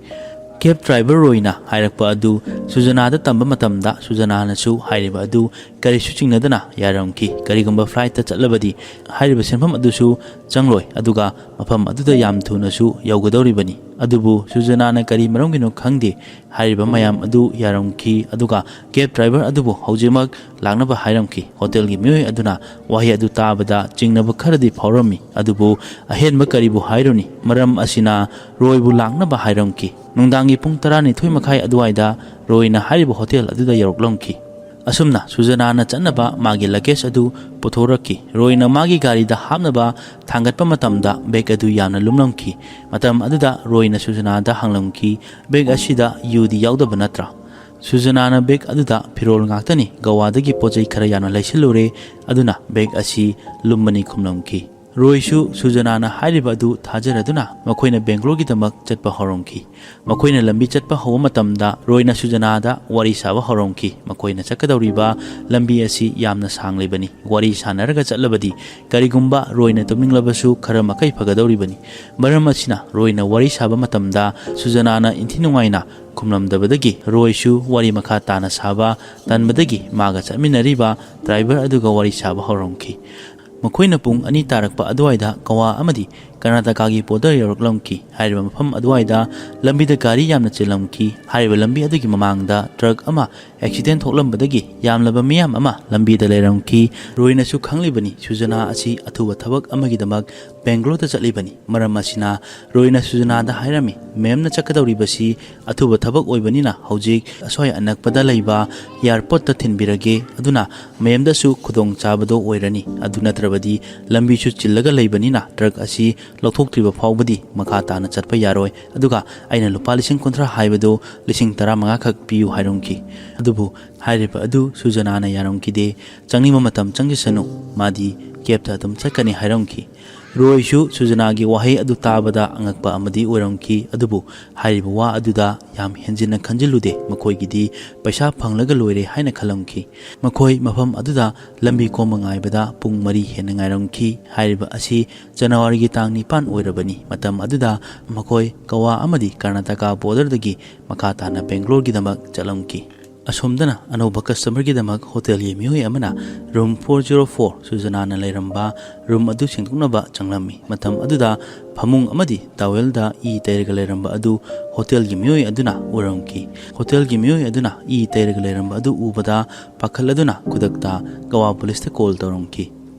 ꯀꯦꯕ ꯗ꯭ꯔꯥꯏꯚꯔ ꯔꯣꯏꯅ ꯍꯥꯏꯔꯛꯄ ꯑꯗꯨ ꯁꯨꯖꯅꯥꯗ ꯇꯝꯕ ꯃꯇꯝꯗ ꯁꯨꯖꯅꯥꯅꯁꯨ ꯍꯥꯏꯔꯤꯕ ꯑꯗꯨ ꯀꯔꯤꯁꯨ ꯆꯤꯡꯅꯗꯅ ꯌꯥꯔꯝꯈꯤ꯫ ꯀꯔꯤꯒꯨꯝꯕ flight ꯇ ꯆꯠꯂꯕꯗꯤ ꯍꯥꯏꯔꯤꯕ ꯁꯦꯟꯐꯝ ꯑꯗꯨꯁꯨ ꯆꯪꯂꯣꯏ, ꯑꯗꯨꯒ ꯃꯐꯝ ꯑꯗꯨꯗ ꯌꯥꯝ ꯊꯨꯅꯁꯨ ꯌꯧꯒꯗꯧꯔꯤꯕꯅꯤ꯫ ꯑꯗꯨꯕꯨ ꯁꯨꯖꯅꯥꯅ ꯀꯔꯤ ꯃꯔꯝꯒꯤꯅꯣ ꯈꯪꯗꯦ, ꯍꯥꯏꯔꯤꯕ ꯃꯌꯥꯝ ꯑꯗꯨ ꯌꯥꯔꯝꯈꯤ, ꯑꯗꯨꯒ cab driver ꯑꯗꯨꯕꯨ ꯍꯧꯖꯤꯛꯃꯛ ꯂꯥꯛꯅꯕ ꯍꯥꯏꯔꯝꯈꯤ꯫ ꯍꯣꯇꯦꯜꯒꯤ ꯃꯤꯑꯣꯏ ꯑꯗꯨꯅ ꯋꯥꯍꯩ ꯑꯗꯨ ꯇꯥꯕꯗ ꯆꯤꯡꯅꯕ ꯈꯔꯗꯤ ꯐꯥꯎꯔꯝꯃꯤ, ꯑꯗꯨꯕꯨ ꯑꯍꯦꯟꯕ ꯀꯔꯤꯕꯨ ꯍꯥꯏꯔꯨꯅꯤ? ꯃꯔꯝ ꯑꯁꯤꯅ ꯔꯣꯏꯕꯨ ꯂꯥꯛꯅꯕ ꯍꯥꯏꯔꯝꯈꯤ꯫ ꯅꯨꯡꯗꯥꯡꯒꯤ ꯄꯨꯡ ꯇꯔꯥꯅꯤꯊꯣꯏ ꯃꯈꯥꯏ ꯑꯗꯨꯋꯥꯏꯗ ꯔꯣꯏꯅ ꯍꯥꯏꯔꯤꯕ ꯍꯣꯇꯦꯜ ꯑꯗꯨꯗ ꯌꯧꯔꯛꯂꯝꯈꯤ꯫ ꯑꯁꯨꯝꯅ ꯁꯨꯖꯅꯥꯅ ꯆꯠꯅꯕ ꯃꯥꯒꯤ luggage ꯑꯗꯨ ꯄꯨꯊꯣꯔꯛꯈꯤ꯫ ꯔꯣꯏꯅ ꯃꯥꯒꯤ ꯒꯥꯔꯤꯗ ꯍꯥꯞꯅꯕ ꯊꯥꯡꯒꯠꯄ ꯃꯇꯝꯗ bag ꯑꯗꯨ ꯌꯥꯝꯅ ꯂꯨꯝꯂꯝꯈꯤ꯫ ꯃꯇꯝ ꯑꯗꯨꯗ ꯔꯣꯏꯅ ꯁꯨꯖꯅꯥꯗ ꯍꯪꯂꯝꯈꯤ, "Bag ꯑꯁꯤꯗ ꯌꯨꯗꯤ ꯌꯥꯎꯗꯕ ꯅꯠꯇ꯭ꯔꯥ?" ꯁꯨꯖꯅꯥꯅ bag ꯑꯗꯨꯗ ꯐꯤꯔꯣꯜ ꯉꯥꯛꯇꯅꯤ, ꯒꯋꯥꯗꯒꯤ ꯄꯣꯠ ꯆꯩ ꯈꯔ ꯌꯥꯝꯅ ꯂꯩꯁꯤꯜꯂꯨꯔꯦ, ꯑꯗꯨꯅ bag ꯑꯁꯤ ꯂꯨꯝꯕꯅꯤ ꯈꯨꯝꯂꯝꯈꯤ꯫ ꯔꯣꯏꯁꯨ ꯁꯨꯖꯅꯥꯅ ꯍꯥꯏꯔꯤꯕ ꯑꯗꯨ ꯊꯥꯖꯔꯗꯨꯅ ꯃꯈꯣꯏꯅ ꯕꯦꯡꯒ꯭ꯂꯣꯔꯒꯤꯗꯃꯛ ꯆꯠꯄ ꯍꯧꯔꯝꯈꯤ꯫ ꯃꯈꯣꯏꯅ ꯂꯝꯕꯤ ꯆꯠꯄ ꯍꯧꯕ ꯃꯇꯝꯗ ꯔꯣꯏꯅ ꯁꯨꯖꯅꯥꯗ ꯋꯥꯔꯤ ꯁꯥꯕ ꯍꯧꯔꯝꯈꯤ꯫ ꯃꯈꯣꯏꯅ ꯆꯠꯀꯗꯧꯔꯤꯕ ꯂꯝꯕꯤ ꯑꯁꯤ ꯌꯥꯝꯅ ꯁꯥꯡꯂꯤꯕꯅꯤ꯫ ꯋꯥꯔꯤ ꯁꯥꯟꯅꯔꯒ ꯆꯠꯂꯕꯗꯤ ꯀꯔꯤꯒꯨꯝꯕ ꯔꯣꯏꯅ ꯇꯨꯝꯅꯤꯡꯂꯕꯁꯨ ꯈꯔ ꯃꯈꯩ ꯐꯒꯗꯧꯔꯤꯕꯅꯤ꯫ ꯃꯔꯝ ꯑꯁꯤꯅ ꯔꯣꯏꯅ ꯋꯥꯔꯤ ꯁꯥꯕ ꯃꯇꯝꯗ ꯁꯨꯖꯅꯥꯅ ꯏꯟꯊꯤ ꯅꯨꯡꯉꯥꯏꯅ ꯈꯨꯝꯂꯝꯗꯕꯗꯒꯤ ꯔꯣꯏꯁꯨ ꯋꯥꯔꯤ ꯃꯈꯥ ꯇꯥꯅ ꯁꯥꯕ ꯇꯟꯕꯗꯒꯤ ꯃꯥꯒ ꯆꯠꯃꯤꯟꯅꯔꯤꯕ driver ꯑꯗꯨꯒ ꯋꯥꯔꯤ ꯁꯥꯕ ꯍꯧꯔꯝꯈꯤ꯫ ꯃꯈꯣꯏꯅ ꯄꯨꯡ ꯑꯅꯤ ꯇꯥꯔꯛꯄ ꯑꯗꯨꯋꯥꯏꯗ ꯒꯋꯥ ꯑꯃꯗꯤ ꯀꯔꯅꯥꯇꯀꯥꯒꯤ border ꯌꯧꯔꯛꯂꯝꯈꯤ꯫ ꯍꯥꯏꯔꯤꯕ ꯃꯐꯝ ꯑꯗꯨꯋꯥꯏꯗ ꯂꯝꯕꯤꯗ ꯒꯥꯔꯤ ꯌꯥꯝꯅ ꯆꯦꯜꯂꯝꯈꯤ꯫ ꯍꯥꯏꯔꯤꯕ ꯂꯝꯕꯤ ꯑꯗꯨꯒꯤ ꯃꯃꯥꯡꯗ truck ꯑꯃ accident ꯊꯣꯛꯂꯝꯕꯗꯒꯤ ꯌꯥꯝꯂꯕ ꯃꯤꯌꯥꯝ ꯑꯃ ꯂꯝꯕꯤꯗ ꯂꯩꯔꯝꯈꯤ꯫ ꯔꯣꯏꯅꯁꯨ ꯈꯪꯂꯤꯕꯅꯤ, ꯁꯨꯖꯅꯥ ꯑꯁꯤ ꯑꯊꯨꯕ ꯊꯕꯛ ꯑꯃꯒꯤꯗꯃꯛ ꯕꯦꯡꯒ꯭ꯂꯣꯔꯗ ꯆꯠꯂꯤꯕꯅꯤ꯫ ꯃꯔꯝ ꯑꯁꯤꯅ ꯔꯣꯏꯅ ꯁꯨꯖꯅꯥꯗ ꯍꯥꯏꯔꯝꯃꯤ, "Ma'am ꯅ ꯆꯠꯀꯗꯧꯔꯤꯕꯁꯤ ꯑꯊꯨꯕ ꯊꯕꯛ ꯑꯣꯏꯕꯅꯤꯅ ꯍꯧꯖꯤꯛ ꯑꯁ꯭ꯋꯥꯏ ꯑꯅꯛꯄꯗ ꯂꯩꯕ airport ꯇ ꯊꯤꯟꯕꯤꯔꯒꯦ꯫ ꯑꯗꯨꯅ ma'am ꯗꯁꯨ ꯈꯨꯗꯣꯡ ꯆꯥꯕꯗꯣ ꯑꯣꯏꯔꯅꯤ꯫ ꯑꯗꯨ ꯅꯠꯇ꯭ꯔꯕꯗꯤ ꯂꯝꯕꯤꯁꯨ ꯆꯤꯜꯂꯒ ꯂꯩꯕꯅꯤꯅ truck ꯑꯁꯤ ꯂꯧꯊꯣꯛꯇ꯭ꯔꯤꯕ ꯐꯥꯎꯕꯗꯤ ꯃꯈꯥ ꯇꯥꯅ ꯆꯠꯄ ꯌꯥꯔꯣꯏ꯫ ꯑꯗꯨꯒ ꯑꯩꯅ ꯂꯨꯄꯥ ꯂꯤꯁꯤꯡ ꯀꯨꯟꯊ꯭ꯔꯥ ꯍꯥꯏꯕꯗꯨ ꯂꯤꯁꯤꯡ ꯇꯔꯥꯃꯉꯥ ꯈꯛ ꯄꯤꯌꯨ" ꯍꯥꯏꯔꯝꯈꯤ꯫ ꯑꯗꯨꯕꯨ ꯍꯥꯏꯔꯤꯕ ꯑꯗꯨ ꯁꯨꯖꯅꯥꯅ ꯌꯥꯔꯝꯈꯤꯗꯦ꯫ "ꯆꯪꯅꯤꯡꯕ ꯃꯇꯝ ꯆꯪꯖꯁꯅꯨ, ꯃꯥꯗꯤ cab ꯇ ꯑꯗꯨꯝ ꯆꯠꯀꯅꯤ" ꯍꯥꯏꯔꯝꯈꯤ꯫ ꯔꯣꯏꯁꯨ ꯁꯨꯖꯅꯥꯒꯤ ꯋꯥꯍꯩ ꯑꯗꯨ ꯇꯥꯕꯗ ꯑꯉꯛꯄ ꯑꯃꯗꯤ ꯑꯣꯏꯔꯝꯈꯤ, ꯑꯗꯨꯕꯨ ꯍꯥꯏꯔꯤꯕ ꯋꯥ ꯑꯗꯨꯗ ꯌꯥꯝ ꯍꯦꯟꯖꯤꯟꯅ ꯈꯟꯖꯤꯜꯂꯨꯗꯦ꯫ ꯃꯈꯣꯏꯒꯤꯗꯤ ꯄꯩꯁꯥ ꯐꯪꯂꯒ ꯂꯣꯏꯔꯦ ꯍꯥꯏꯅ ꯈꯜꯂꯝꯈꯤ꯫ ꯃꯈꯣꯏ ꯃꯐꯝ ꯑꯗꯨꯗ ꯂꯝꯕꯤ ꯀꯣꯝꯕ ꯉꯥꯏꯕꯗ ꯄꯨꯡ ꯃꯔꯤ ꯍꯦꯟꯅ ꯉꯥꯏꯔꯝꯈꯤ꯫ ꯍꯥꯏꯔꯤꯕ ꯑꯁꯤ ꯖꯅꯋꯥꯔꯤꯒꯤ ꯇꯥꯡ ꯅꯤꯄꯥꯟ ꯑꯣꯏꯔꯕꯅꯤ꯫ ꯃꯇꯝ ꯑꯗꯨꯗ ꯃꯈꯣꯏ ꯒꯋꯥ ꯑꯃꯗꯤ ꯀꯔꯅꯥꯇꯀꯥ border ꯗꯒꯤ ꯃꯈꯥ ꯇꯥꯅ ꯕꯦꯡꯒ꯭ꯂꯣꯔꯒꯤꯗꯃꯛ ꯆꯠꯂꯝꯈꯤ꯫ ꯑꯁꯣꯝꯗꯅ ꯑꯅꯧꯕ ꯀꯁꯇꯃꯔꯒꯤꯗꯃꯛ ꯍꯣꯇꯦꯜꯒꯤ ꯃꯤꯑꯣꯏ ꯑꯃꯅ ꯔꯨꯝ ꯐꯣꯔ ꯖꯤꯔꯣ ꯐꯣꯔ ꯁꯨꯖꯅꯥꯅ ꯂꯩꯔꯝꯕ ꯔꯨꯝ ꯑꯗꯨ ꯁꯦꯡꯗꯣꯛꯅꯕ ꯆꯪꯂꯝꯃꯤ꯫ ꯃꯇꯝ ꯑꯗꯨꯗ ꯐꯃꯨꯡ ꯑꯃꯗꯤ ꯇꯥꯋꯦꯜꯗ ꯏ ꯇꯩꯔꯒ ꯂꯩꯔꯝꯕ ꯑꯗꯨ ꯍꯣꯇꯦꯜꯒꯤ ꯃꯤꯑꯣꯏ ꯑꯗꯨꯅ ꯎꯔꯝꯈꯤ꯫ ꯍꯣꯇꯦꯜꯒꯤ ꯃꯤꯑꯣꯏ ꯑꯗꯨꯅ ꯏ ꯇꯩꯔꯒ ꯂꯩꯔꯝꯕ ꯑꯗꯨ ꯎꯕꯗ ꯄꯥꯈꯠꯂꯗꯨꯅ ꯈꯨꯗꯛꯇ ꯒꯋꯥ ꯄꯨꯂꯤꯁꯇ ꯀꯣꯜ ꯇꯧꯔꯝꯈꯤ꯫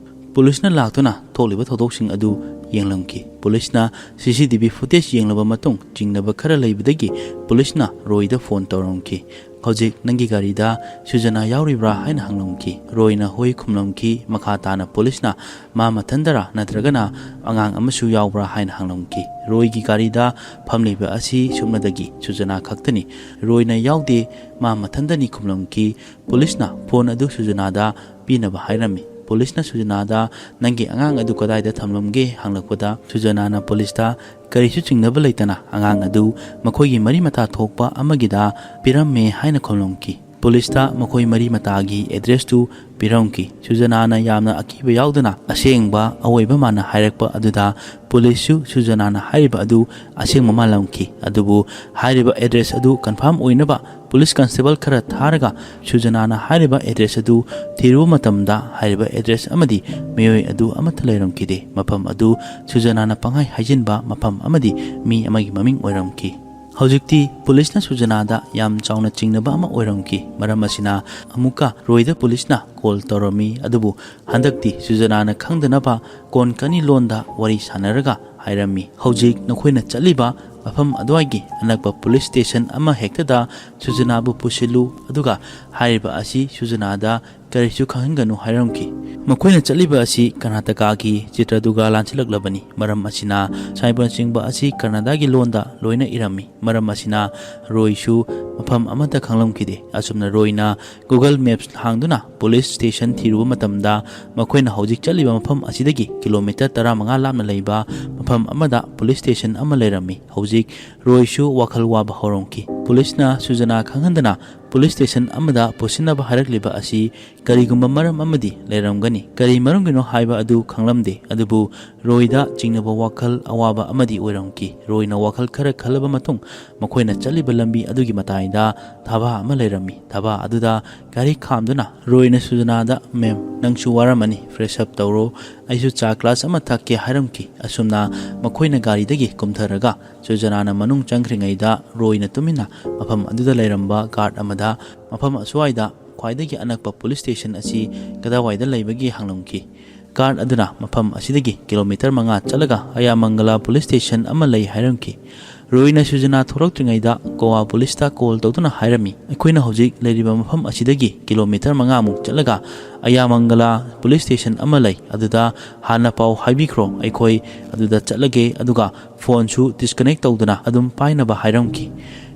ꯄꯨꯂꯤꯁꯅ ꯂꯥꯛꯇꯨꯅ ꯊꯣꯛꯂꯤꯕ ꯊꯧꯗꯣꯛꯁꯤꯡ ꯑꯗꯨ ꯌꯦꯡꯂꯝꯈꯤ꯫ ꯄꯨꯂꯤꯁꯅ ꯁꯤ ꯁꯤ ꯇꯤ ꯚꯤ ꯐꯨꯇꯦꯖ ꯌꯦꯡꯂꯕ ꯃꯇꯨꯡ ꯆꯤꯡꯅꯕ ꯈꯔ ꯂꯩꯕꯗꯒꯤ ꯄꯨꯂꯤꯁꯅ ꯔꯣꯏꯗ ꯐꯣꯟ ꯇꯧꯔꯝꯈꯤ꯫ "ꯍꯧꯖꯤꯛ ꯅꯪꯒꯤ ꯒꯥꯔꯤꯗ ꯁꯨꯖꯅꯥ ꯌꯥꯎꯔꯤꯕ꯭ꯔꯥ?" ꯍꯥꯏꯅ ꯍꯪꯂꯝꯈꯤ꯫ ꯔꯣꯏꯅ ꯍꯣꯏ ꯈꯨꯝꯂꯝꯈꯤ꯫ ꯃꯈꯥ ꯇꯥꯅ ꯄꯨꯂꯤꯁꯅ ꯃꯥ ꯃꯊꯟꯗꯔꯥ ꯅꯠꯇ꯭ꯔꯒꯅ ꯑꯉꯥꯡ ꯑꯃꯁꯨ ꯌꯥꯎꯕ꯭ꯔꯥ ꯍꯥꯏꯅ ꯍꯪꯂꯝꯈꯤ꯫ ꯔꯣꯏꯒꯤ ꯒꯥꯔꯤꯗ ꯐꯝꯂꯤꯕ ꯑꯁꯤ ꯁꯨꯞꯅꯗꯒꯤ ꯁꯨꯖꯅꯥ ꯈꯛꯇꯅꯤ꯫ ꯔꯣꯏꯅ ꯌꯥꯎꯗꯦ, ꯃꯥ ꯃꯊꯟꯗꯅꯤ ꯈꯨꯝꯂꯝꯈꯤ꯫ ꯄꯨꯂꯤꯁꯅ ꯐꯣꯟ ꯑꯗꯨ ꯁꯨꯖꯅꯥꯗ ꯄꯤꯅꯕ ꯍꯥꯏꯔꯝꯃꯤ꯫ ꯄꯨꯂꯤꯁꯅ ꯁꯨꯖꯅꯥꯗ "ꯅꯪꯒꯤ ꯑꯉꯥꯡ ꯑꯗꯨ ꯀꯗꯥꯏꯗ ꯊꯝꯂꯝꯒꯦ?" ꯍꯪꯂꯛꯄꯗ ꯁꯨꯖꯅꯥꯅ ꯄꯨꯂꯤꯁꯇ ꯀꯔꯤꯁꯨ ꯆꯤꯡꯅꯕ ꯂꯩꯇꯅ ꯑꯉꯥꯡ ꯑꯗꯨ ꯃꯈꯣꯏꯒꯤ ꯃꯔꯤ ꯃꯇꯥ ꯊꯣꯛꯄ ꯑꯃꯒꯤꯗ ꯄꯤꯔꯝꯃꯦ ꯍꯥꯏꯅ ꯈꯨꯝꯂꯝꯈꯤ꯫ ꯄꯨꯂꯤꯁꯇ ꯃꯈꯣꯏ ꯃꯔꯤ ꯃꯇꯥꯒꯤ ꯑꯦꯗ꯭ꯔꯦꯁꯇꯨ ꯄꯤꯔꯝꯈꯤ꯫ ꯁꯨꯖꯅꯥꯅ ꯌꯥꯝꯅ ꯑꯀꯤꯕ ꯌꯥꯎꯗꯅ ꯑꯁꯦꯡꯕ ꯑꯋꯣꯏꯕ ꯃꯥꯅ ꯍꯥꯏꯔꯛꯄ ꯑꯗꯨꯗ ꯄꯨꯂꯤꯁꯁꯨ ꯁꯨꯖꯅꯥꯅ ꯍꯥꯏꯔꯤꯕ ꯑꯗꯨ ꯑꯁꯦꯡꯕ ꯃꯥꯜꯂꯝꯈꯤ꯫ ꯑꯗꯨꯕꯨ ꯍꯥꯏꯔꯤꯕ ꯑꯦꯗ꯭ꯔꯦꯁ ꯑꯗꯨ ꯀꯟꯐꯥꯔꯝ ꯑꯣꯏꯅꯕ ꯄꯨꯂꯤꯁ ꯀꯟꯁꯇꯦꯕꯜ ꯈꯔ ꯊꯥꯔꯒ ꯁꯨꯖꯅꯥꯅ ꯍꯥꯏꯔꯤꯕ ꯑꯦꯗ꯭ꯔꯦꯁ ꯑꯗꯨ ꯊꯤꯔꯨꯕ ꯃꯇꯝꯗ ꯍꯥꯏꯔꯤꯕ ꯑꯦꯗ꯭ꯔꯦꯁ ꯑꯃꯗꯤ ꯃꯤꯑꯣꯏ ꯑꯗꯨ ꯑꯃꯠꯇ ꯂꯩꯔꯝꯈꯤꯗꯦ꯫ ꯃꯐꯝ ꯑꯗꯨ ꯁꯨꯖꯅꯥꯅ ꯄꯪꯍꯥꯏ ꯍꯥꯏꯖꯤꯟꯕ ꯃꯐꯝ ꯑꯃꯗꯤ ꯃꯤ ꯑꯃꯒꯤ ꯃꯃꯤꯡ ꯑꯣꯏꯔꯝꯈꯤ꯫ ꯍꯧꯖꯤꯛꯇꯤ ꯄꯨꯂꯤꯁꯅ ꯁꯨꯖꯅꯥꯗ ꯌꯥꯝ ꯆꯥꯎꯅ ꯆꯤꯡꯅꯕ ꯑꯃ ꯑꯣꯏꯔꯝꯈꯤ꯫ ꯃꯔꯝ ꯑꯁꯤꯅ ꯑꯃꯨꯛꯀ ꯔꯣꯏꯗ ꯄꯨꯂꯤꯁꯅ ꯀꯣꯜ ꯇꯧꯔꯝꯃꯤ꯫ ꯑꯗꯨꯕꯨ ꯍꯟꯗꯛꯇꯤ ꯁꯨꯖꯅꯥꯅ ꯈꯪꯗꯅꯕ ꯀꯣꯟꯀꯅꯤ ꯂꯣꯟꯗ ꯋꯥꯔꯤ ꯁꯥꯟꯅꯔꯒ ꯍꯥꯏꯔꯝꯃꯤ, "ꯍꯧꯖꯤꯛ ꯅꯈꯣꯏꯅ ꯆꯠꯂꯤꯕ ꯃꯐꯝ ꯑꯗꯨꯋꯥꯏꯒꯤ ꯑꯅꯛꯄ ꯄꯨꯂꯤꯁ ꯁ꯭ꯇꯦꯁꯟ ꯑꯃ ꯍꯦꯛꯇꯗ ꯁꯨꯖꯅꯥꯕꯨ ꯄꯨꯁꯤꯜꯂꯨ, ꯑꯗꯨꯒ ꯍꯥꯏꯔꯤꯕ ꯑꯁꯤ ꯁꯨꯖꯅꯥꯗ ꯀꯔꯤꯁꯨ ꯈꯪꯍꯟꯒꯅꯨ" ꯍꯥꯏꯔꯝꯈꯤ꯫ ꯃꯈꯣꯏꯅ ꯆꯠꯂꯤꯕ ꯑꯁꯤ ꯀꯔꯅꯥꯇꯀꯥꯒꯤ ꯆꯤꯇ꯭ꯔꯗꯨꯔꯒ ꯂꯥꯟꯁꯤꯜꯂꯛꯂꯕꯅꯤ꯫ ꯃꯔꯝ ꯑꯁꯤꯅ ꯁꯥꯏꯕꯣꯟ ꯆꯤꯡꯕ ꯑꯁꯤ ꯀꯔꯅꯥꯇꯀꯥꯒꯤ ꯂꯣꯟꯗ ꯂꯣꯏꯅ ꯏꯔꯝꯃꯤ꯫ ꯃꯔꯝ ꯑꯁꯤꯅ ꯔꯣꯏꯁꯨ ꯃꯐꯝ ꯑꯃꯠꯇ ꯈꯪꯂꯝꯈꯤꯗꯦ꯫ ꯑꯁꯨꯝꯅ ꯔꯣꯏꯅ ꯒꯨꯒꯜ ꯃꯦꯞꯁ ꯍꯥꯡꯗꯨꯅ ꯄꯨꯂꯤꯁ ꯁ꯭ꯇꯦꯁꯟ ꯊꯤꯔꯨꯕ ꯃꯇꯝꯗ ꯃꯈꯣꯏꯅ ꯍꯧꯖꯤꯛ ꯆꯠꯂꯤꯕ ꯃꯐꯝ ꯑꯁꯤꯗꯒꯤ ꯀꯤꯂꯣꯃꯤꯇꯔ ꯇꯔꯥꯃꯉꯥ ꯂꯥꯞꯅ ꯂꯩꯕ ꯃꯐꯝ ꯑꯃꯗ ꯄꯨꯂꯤꯁ ꯁ꯭ꯇꯦꯁꯟ ꯑꯃ ꯂꯩꯔꯝꯃꯤ꯫ ꯍꯧꯖꯤꯛ ꯔꯣꯏꯁꯨ ꯋꯥꯈꯜ ꯋꯥꯕ ꯍꯧꯔꯝꯈꯤ꯫ ꯄꯨꯂꯤꯁꯅ ꯁꯨꯖꯅꯥ ꯈꯪꯍꯟꯗꯅ ꯄꯨꯂꯤꯁ ꯁ꯭ꯇꯦꯁꯟ ꯑꯃꯗ ꯄꯨꯁꯤꯟꯅꯕ ꯍꯥꯏꯔꯛꯂꯤꯕ ꯑꯁꯤ ꯀꯔꯤꯒꯨꯝꯕ ꯃꯔꯝ ꯑꯃꯗꯤ ꯂꯩꯔꯝꯒꯅꯤ꯫ ꯀꯔꯤ ꯃꯔꯝꯒꯤꯅꯣ ꯍꯥꯏꯕ ꯑꯗꯨ ꯈꯪꯂꯝꯗꯦ, ꯑꯗꯨꯕꯨ ꯔꯣꯏꯗ ꯆꯤꯡꯅꯕ ꯋꯥꯈꯜ ꯑꯋꯥꯕ ꯑꯃꯗꯤ ꯑꯣꯏꯔꯝꯈꯤ꯫ ꯔꯣꯏꯅ ꯋꯥꯈꯜ ꯈꯔ ꯈꯜꯂꯕ ꯃꯇꯨꯡ, ꯃꯈꯣꯏꯅ ꯆꯠꯂꯤꯕ ꯂꯝꯕꯤ ꯑꯗꯨꯒꯤ ꯃꯇꯥꯏꯗ ꯊꯥꯕ ꯑꯃ ꯂꯩꯔꯝꯃꯤ꯫ ꯊꯥꯕ ꯑꯗꯨꯗ ꯒꯥꯔꯤ ꯈꯥꯝꯗꯨꯅ ꯔꯣꯏꯅ ꯁꯨꯖꯅꯥꯗ, "ꯃꯦꯝ, ꯅꯪꯁꯨ ꯋꯥꯔꯝꯃꯅꯤ, ꯐ꯭ꯔꯦꯁ ꯑꯞ ꯇꯧꯔꯣ, ꯑꯩꯁꯨ ꯆꯥ ꯒ꯭ꯂꯥꯁ ꯑꯃ ꯊꯛꯀꯦ" ꯍꯥꯏꯔꯝꯈꯤ꯫ ꯑꯁꯨꯝꯅ ꯃꯈꯣꯏꯅ ꯒꯥꯔꯤꯗꯒꯤ ꯀꯨꯝꯊꯔꯒ ꯁꯨꯖꯅꯥꯅ ꯃꯅꯨꯡ ꯆꯪꯈ꯭ꯔꯤꯉꯩꯗ ꯔꯣꯏꯅ ꯇꯨꯃꯤꯟꯅ ꯃꯐꯝ ꯑꯗꯨꯗ ꯂꯩꯔꯝꯕ ꯒꯥꯔꯗ ꯑꯃꯗ ꯃꯐꯝ ꯑꯁ꯭ꯋꯥꯏꯗ ꯈ꯭ꯋꯥꯏꯗꯒꯤ ꯑꯅꯛꯄ ꯄꯨꯂꯤꯁ ꯁ꯭ꯇꯦꯁꯟ ꯑꯁꯤ ꯀꯗꯥꯏꯋꯥꯏꯗ ꯂꯩꯕꯒꯦ ꯍꯪꯂꯝꯈꯤ꯫ ꯒꯥꯔꯗ ꯑꯗꯨꯅ ꯃꯐꯝ ꯑꯁꯤꯗꯒꯤ ꯀꯤꯂꯣꯃꯤꯇꯔ ꯃꯉꯥ ꯆꯠꯂꯒ ꯑꯌꯥꯃꯪꯒꯂꯥ ꯄꯨꯂꯤꯁ ꯁ꯭ꯇꯦꯁꯟ ꯑꯃ ꯂꯩ ꯍꯥꯏꯔꯝꯈꯤ꯫ ꯔꯣꯏꯅ ꯁꯨꯖꯅꯥ ꯊꯣꯛꯂꯛꯇ꯭ꯔꯤꯉꯩꯗ ꯒꯣꯋꯥ ꯄꯨꯂꯤꯁꯇ ꯀꯣꯜ ꯇꯧꯗꯨꯅ ꯍꯥꯏꯔꯝꯃꯤ, "ꯑꯩꯈꯣꯏꯅ ꯍꯧꯖꯤꯛ ꯂꯩꯔꯤꯕ ꯃꯐꯝ ꯑꯁꯤꯗꯒꯤ ꯀꯤꯂꯣꯃꯤꯇꯔ ꯃꯉꯥꯃꯨꯛ ꯆꯠꯂꯒ ꯑꯌꯥꯃꯪꯒꯂꯥ ꯄꯨꯂꯤꯁ ꯁ꯭ꯇꯦꯁꯟ ꯑꯃ ꯂꯩ, ꯑꯗꯨꯗ ꯍꯥꯟꯅ ꯄꯥꯎ ꯍꯥꯏꯕꯤꯈ꯭ꯔꯣ, ꯑꯩꯈꯣꯏ ꯑꯗꯨꯗ ꯆꯠꯂꯒꯦ, ꯑꯗꯨꯒ ꯐꯣꯟꯁꯨ ꯗꯤꯁꯀꯅꯦꯛ ꯇꯧꯗꯨꯅ ꯑꯗꯨꯝ ꯄꯥꯏꯅꯕ" ꯍꯥꯏꯔꯝꯈꯤ꯫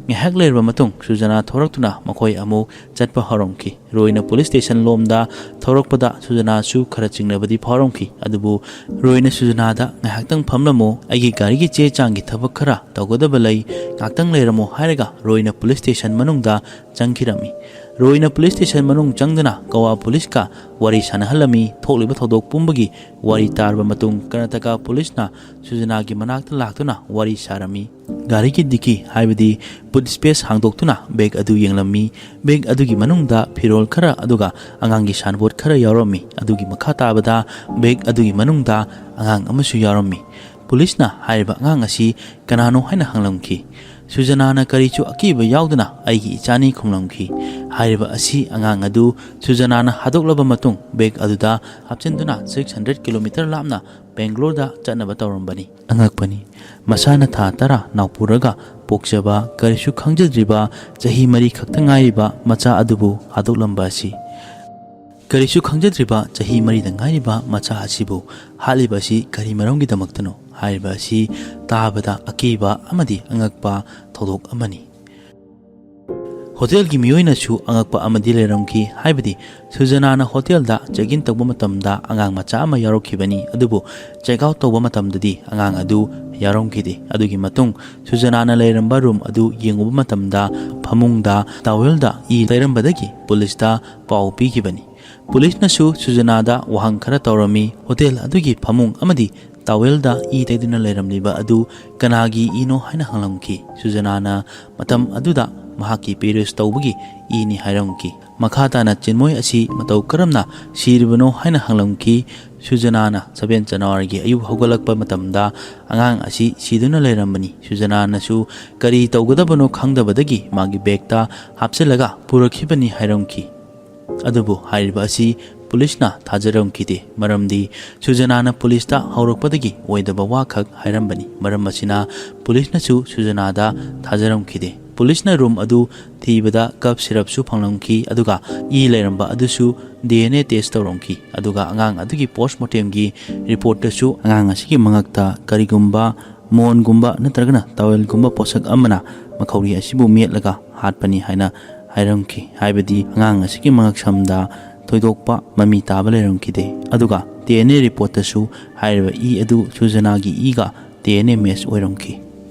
ꯉꯥꯏꯍꯥꯛ ꯂꯩꯔꯕ ꯃꯇꯨꯡ ꯁꯨꯖꯅꯥ ꯊꯣꯔꯛꯇꯨꯅ ꯃꯈꯣꯏ ꯑꯃꯨꯛ ꯆꯠꯄ ꯍꯧꯔꯝꯈꯤ꯫ ꯔꯣꯏꯅ ꯄꯨꯂꯤꯁ ꯁ꯭ꯇꯦꯁꯟ ꯂꯣꯝꯗ ꯊꯧꯔꯛꯄꯗ ꯁꯨꯖꯅꯥꯁꯨ ꯈꯔ ꯆꯤꯡꯅꯕꯗꯤ ꯐꯥꯎꯔꯝꯈꯤ, ꯑꯗꯨꯕꯨ ꯔꯣꯏꯅ ꯁꯨꯖꯅꯥꯗ, "ꯉꯥꯏꯍꯥꯛꯇꯪ ꯐꯝꯂꯝꯃꯨ, ꯑꯩꯒꯤ ꯒꯥꯔꯤꯒꯤ ꯆꯦ ꯆꯥꯡꯒꯤ ꯊꯕꯛ ꯈꯔ ꯇꯧꯒꯗꯕ ꯂꯩ, ꯉꯥꯏꯍꯥꯛꯇꯪ ꯂꯩꯔꯝꯃꯨ" ꯍꯥꯏꯔꯒ ꯔꯣꯏꯅ ꯄꯨꯂꯤꯁ ꯁ꯭ꯇꯦꯁꯟ ꯃꯅꯨꯡꯗ ꯆꯪꯈꯤꯔꯝꯃꯤ꯫ ꯔꯣꯏꯅ ꯄꯨꯂꯤꯁ ꯁ꯭ꯇꯦꯁꯟ ꯃꯅꯨꯡ ꯆꯪꯗꯨꯅ ꯒꯣꯋꯥ ꯄꯨꯂꯤꯁꯀ ꯋꯥꯔꯤ ꯁꯥꯟꯅꯍꯜꯂꯝꯃꯤ꯫ ꯊꯣꯛꯂꯤꯕ ꯊꯧꯗꯣꯛ ꯄꯨꯝꯕꯒꯤ ꯋꯥꯔꯤ ꯇꯥꯔꯕ ꯃꯇꯨꯡ, ꯀꯔꯅꯥꯇꯀꯥ ꯄꯨꯂꯤꯁꯅ ꯁꯨꯖꯅꯥꯒꯤ ꯃꯅꯥꯛꯇ ꯂꯥꯛꯇꯨꯅ ꯋꯥꯔꯤ ꯁꯥꯔꯝꯃꯤ꯫ ꯒꯥꯔꯤꯒꯤ ꯗꯤꯛꯀꯤ, ꯍꯥꯏꯕꯗꯤ ꯕꯨꯠ ꯁ꯭ꯄꯦꯁ, ꯍꯥꯡꯗꯣꯛꯇꯨꯅ ꯕꯦꯒ ꯑꯗꯨ ꯌꯦꯡꯂꯝꯃꯤ꯫ ꯕꯦꯒ ꯑꯗꯨꯒꯤ ꯃꯅꯨꯡꯗ ꯐꯤꯔꯣꯜ ꯈꯔ ꯑꯗꯨꯒ ꯑꯉꯥꯡꯒꯤ ꯁꯥꯟꯄꯣꯠ ꯈꯔ ꯌꯥꯎꯔꯝꯃꯤ꯫ ꯑꯗꯨꯒꯤ ꯃꯈꯥ ꯇꯥꯕꯗ ꯕꯦꯒ ꯑꯗꯨꯒꯤ ꯃꯅꯨꯡꯗ ꯑꯉꯥꯡ ꯑꯃꯁꯨ ꯌꯥꯎꯔꯝꯃꯤ꯫ ꯄꯨꯂꯤꯁꯅ ꯍꯥꯏꯔꯤꯕ ꯑꯉꯥꯡ ꯑꯁꯤ ꯀꯅꯥꯅꯣ ꯍꯥꯏꯅ ꯍꯪꯂꯝꯈꯤ꯫ ꯁꯨꯖꯅꯥꯅ ꯀꯔꯤꯁꯨ ꯑꯀꯤꯕ ꯌꯥꯎꯗꯅ "ꯑꯩꯒꯤ ꯏꯆꯥꯅꯤ" ꯈꯨꯝꯂꯝꯈꯤ꯫ ꯍꯥꯏꯔꯤꯕ ꯑꯁꯤ ꯑꯉꯥꯡ ꯑꯗꯨ ꯁꯨꯖꯅꯥꯅ ꯍꯥꯗꯣꯛꯂꯕ ꯃꯇꯨꯡ ꯕꯦꯒ ꯑꯗꯨꯗ ꯍꯥꯞꯆꯤꯟꯗꯨꯅ ꯁꯤꯛꯁ ꯍꯟꯗ꯭ꯔꯦꯠ ꯀꯤꯂꯣꯃꯤꯇꯔ ꯂꯥꯞꯅ ꯕꯦꯡꯒ꯭ꯂꯣꯔꯗ ꯆꯠꯅꯕ ꯇꯧꯔꯝꯕꯅꯤ꯫ ꯑꯉꯛꯄꯅꯤ, ꯃꯁꯥꯅ ꯊꯥ ꯇꯔꯥ ꯅꯥꯎꯄꯨꯔꯒ ꯄꯣꯛꯆꯕ, ꯀꯔꯤꯁꯨ ꯈꯪꯖꯗ꯭ꯔꯤꯕ, ꯆꯍꯤ ꯃꯔꯤ ꯈꯛꯇ ꯉꯥꯏꯔꯤꯕ ꯃꯆꯥ ꯑꯗꯨꯕꯨ ꯍꯥꯠꯇꯣꯛꯂꯝꯕ ꯑꯁꯤ꯫ ꯀꯔꯤꯁꯨ ꯈꯪꯖꯗ꯭ꯔꯤꯕ ꯆꯍꯤ ꯃꯔꯤꯗ ꯉꯥꯏꯔꯤꯕ ꯃꯆꯥ ꯑꯁꯤꯕꯨ ꯍꯥꯠꯂꯤꯕ ꯑꯁꯤ ꯀꯔꯤ ꯃꯔꯝꯒꯤꯗꯃꯛꯇꯅꯣ ꯍꯥꯏꯔꯤꯕ ꯑꯁꯤ ꯇꯥꯕꯗ ꯑꯀꯤꯕ ꯑꯃꯗꯤ ꯑꯉꯛꯄ ꯊꯧꯗꯣꯛ ꯑꯃꯅꯤ꯫ ꯍꯣꯇꯦꯜꯒꯤ ꯃꯤꯑꯣꯏꯅꯁꯨ ꯑꯉꯛꯄ ꯑꯃꯗꯤ ꯂꯩꯔꯝꯈꯤ, ꯍꯥꯏꯕꯗꯤ ꯁꯨꯖꯅꯥꯅ ꯍꯣꯇꯦꯜꯗ check in ꯇꯧꯕ ꯃꯇꯝꯗ ꯑꯉꯥꯡ ꯃꯆꯥ ꯑꯃ ꯌꯥꯎꯔꯛꯈꯤꯕꯅꯤ, ꯑꯗꯨꯕꯨ check out ꯇꯧꯕ ꯃꯇꯝꯗꯗꯤ ꯑꯉꯥꯡ ꯑꯗꯨ ꯌꯥꯎꯔꯝꯈꯤꯗꯦ꯫ ꯑꯗꯨꯒꯤ ꯃꯇꯨꯡ ꯁꯨꯖꯅꯥꯅ ꯂꯩꯔꯝꯕ room ꯑꯗꯨ ꯌꯦꯡꯉꯨꯕ ꯃꯇꯝꯗ ꯐꯃꯨꯡꯗ towelꯗ ꯏ ꯇꯩꯔꯝꯕꯗꯒꯤ ꯄꯨꯂꯤꯁꯇ ꯄꯥꯎ ꯄꯤꯈꯤꯕꯅꯤ꯫ ꯄꯨꯂꯤꯁꯅꯁꯨ ꯁꯨꯖꯅꯥꯗ ꯋꯥꯍꯪ ꯈꯔ ꯇꯧꯔꯝꯃꯤ꯫ ꯍꯣꯇꯦꯜ ꯑꯗꯨꯒꯤ ꯐꯃꯨꯡ ꯑꯃꯗꯤ towelꯗ ꯏ ꯇꯩꯗꯨꯅ ꯂꯩꯔꯝꯂꯤꯕ ꯑꯗꯨ ꯀꯅꯥꯒꯤ ꯏꯅꯣ ꯍꯥꯏꯅ ꯍꯪꯂꯝꯈꯤ꯫ ꯁꯨꯖꯅꯥꯅ ꯃꯇꯝ ꯑꯗꯨꯗ ꯃꯍꯥꯛꯀꯤ period ꯇꯧꯕꯒꯤ ꯏꯅꯤ ꯍꯥꯏꯔꯝꯈꯤ꯫ ꯃꯈꯥ ꯇꯥꯅ ꯆꯤꯟꯃꯣꯏ ꯑꯁꯤ ꯃꯇꯧ ꯀꯔꯝꯅ ꯁꯤꯔꯤꯕꯅꯣ ꯍꯥꯏꯅ ꯍꯪꯂꯝꯈꯤ꯫ ꯁꯨꯖꯅꯥꯅ seven Januaryꯒꯤ ꯑꯌꯨꯛ ꯍꯧꯒꯠꯂꯛꯄ ꯃꯇꯝꯗ ꯑꯉꯥꯡ ꯑꯁꯤ ꯁꯤꯗꯨꯅ ꯂꯩꯔꯝꯕꯅꯤ꯫ ꯁꯨꯖꯅꯥꯅꯁꯨ ꯀꯔꯤ ꯇꯧꯒꯗꯕꯅꯣ ꯈꯪꯗꯕꯗꯒꯤ ꯃꯥꯒꯤ bagꯇ ꯍꯥꯞꯆꯤꯜꯂꯒ ꯄꯨꯔꯛꯈꯤꯕꯅꯤ ꯍꯥꯏꯔꯝꯈꯤ꯫ ꯑꯗꯨꯕꯨ ꯍꯥꯏꯔꯤꯕ ꯑꯁꯤ ꯄꯨꯂꯤꯁꯅ ꯊꯥꯖꯔꯝꯈꯤꯗꯦ, ꯃꯔꯝꯗꯤ ꯁꯨꯖꯅꯥꯅ ꯄꯨꯂꯤꯁꯇ ꯍꯧꯔꯛꯄꯗꯒꯤ ꯑꯣꯏꯗꯕ ꯋꯥꯈꯛ ꯍꯥꯏꯔꯝꯕꯅꯤ꯫ ꯃꯔꯝ ꯑꯁꯤꯅ ꯄꯨꯂꯤꯁꯅꯁꯨ ꯁꯨꯖꯅꯥꯗ ꯊꯥꯖꯔꯝꯈꯤꯗꯦ꯫ ꯄꯨꯂꯤꯁꯅ room ꯑꯗꯨ ꯊꯤꯕꯗ cough syrupꯁꯨ ꯐꯪꯂꯝꯈꯤ, ꯑꯗꯨꯒ ꯏ ꯂꯩꯔꯝꯕ ꯑꯗꯨꯁꯨ DNA test ꯇꯧꯔꯝꯈꯤ꯫ ꯑꯗꯨꯒ ꯑꯉꯥꯡ ꯑꯗꯨꯒꯤ post mortemꯒꯤ reportꯇꯁꯨ ꯑꯉꯥꯡ ꯑꯁꯤꯒꯤ ꯃꯉꯛꯇ ꯀꯔꯤꯒꯨꯝꯕ ꯃꯣꯟꯒꯨꯝꯕ ꯅꯠꯇ꯭ꯔꯒꯅ towelꯒꯨꯝꯕ ꯄꯣꯠꯁꯛ ꯑꯃꯅ ꯃꯈꯧꯔꯤ ꯑꯁꯤꯕꯨ ꯃꯦꯠꯂꯒ ꯍꯥꯠꯄꯅꯤ ꯍꯥꯏꯅ ꯍꯥꯏꯔꯝꯈꯤ꯫ ꯍꯥꯏꯕꯗꯤ ꯑꯉꯥꯡ ꯑꯁꯤꯒꯤ ꯃꯉꯛꯁꯝꯗ ꯊꯣꯏꯗꯣꯛꯄ ꯃꯃꯤ ꯇꯥꯕ ꯂꯩꯔꯝꯈꯤꯗꯦ꯫ ꯑꯗꯨꯒ DNA reportꯇꯁꯨ ꯍꯥꯏꯔꯤꯕ ꯏ ꯑꯗꯨ ꯁꯨꯖꯅꯥꯒꯤ ꯏꯒ DNA match ꯑꯣꯏꯔꯝꯈꯤ꯫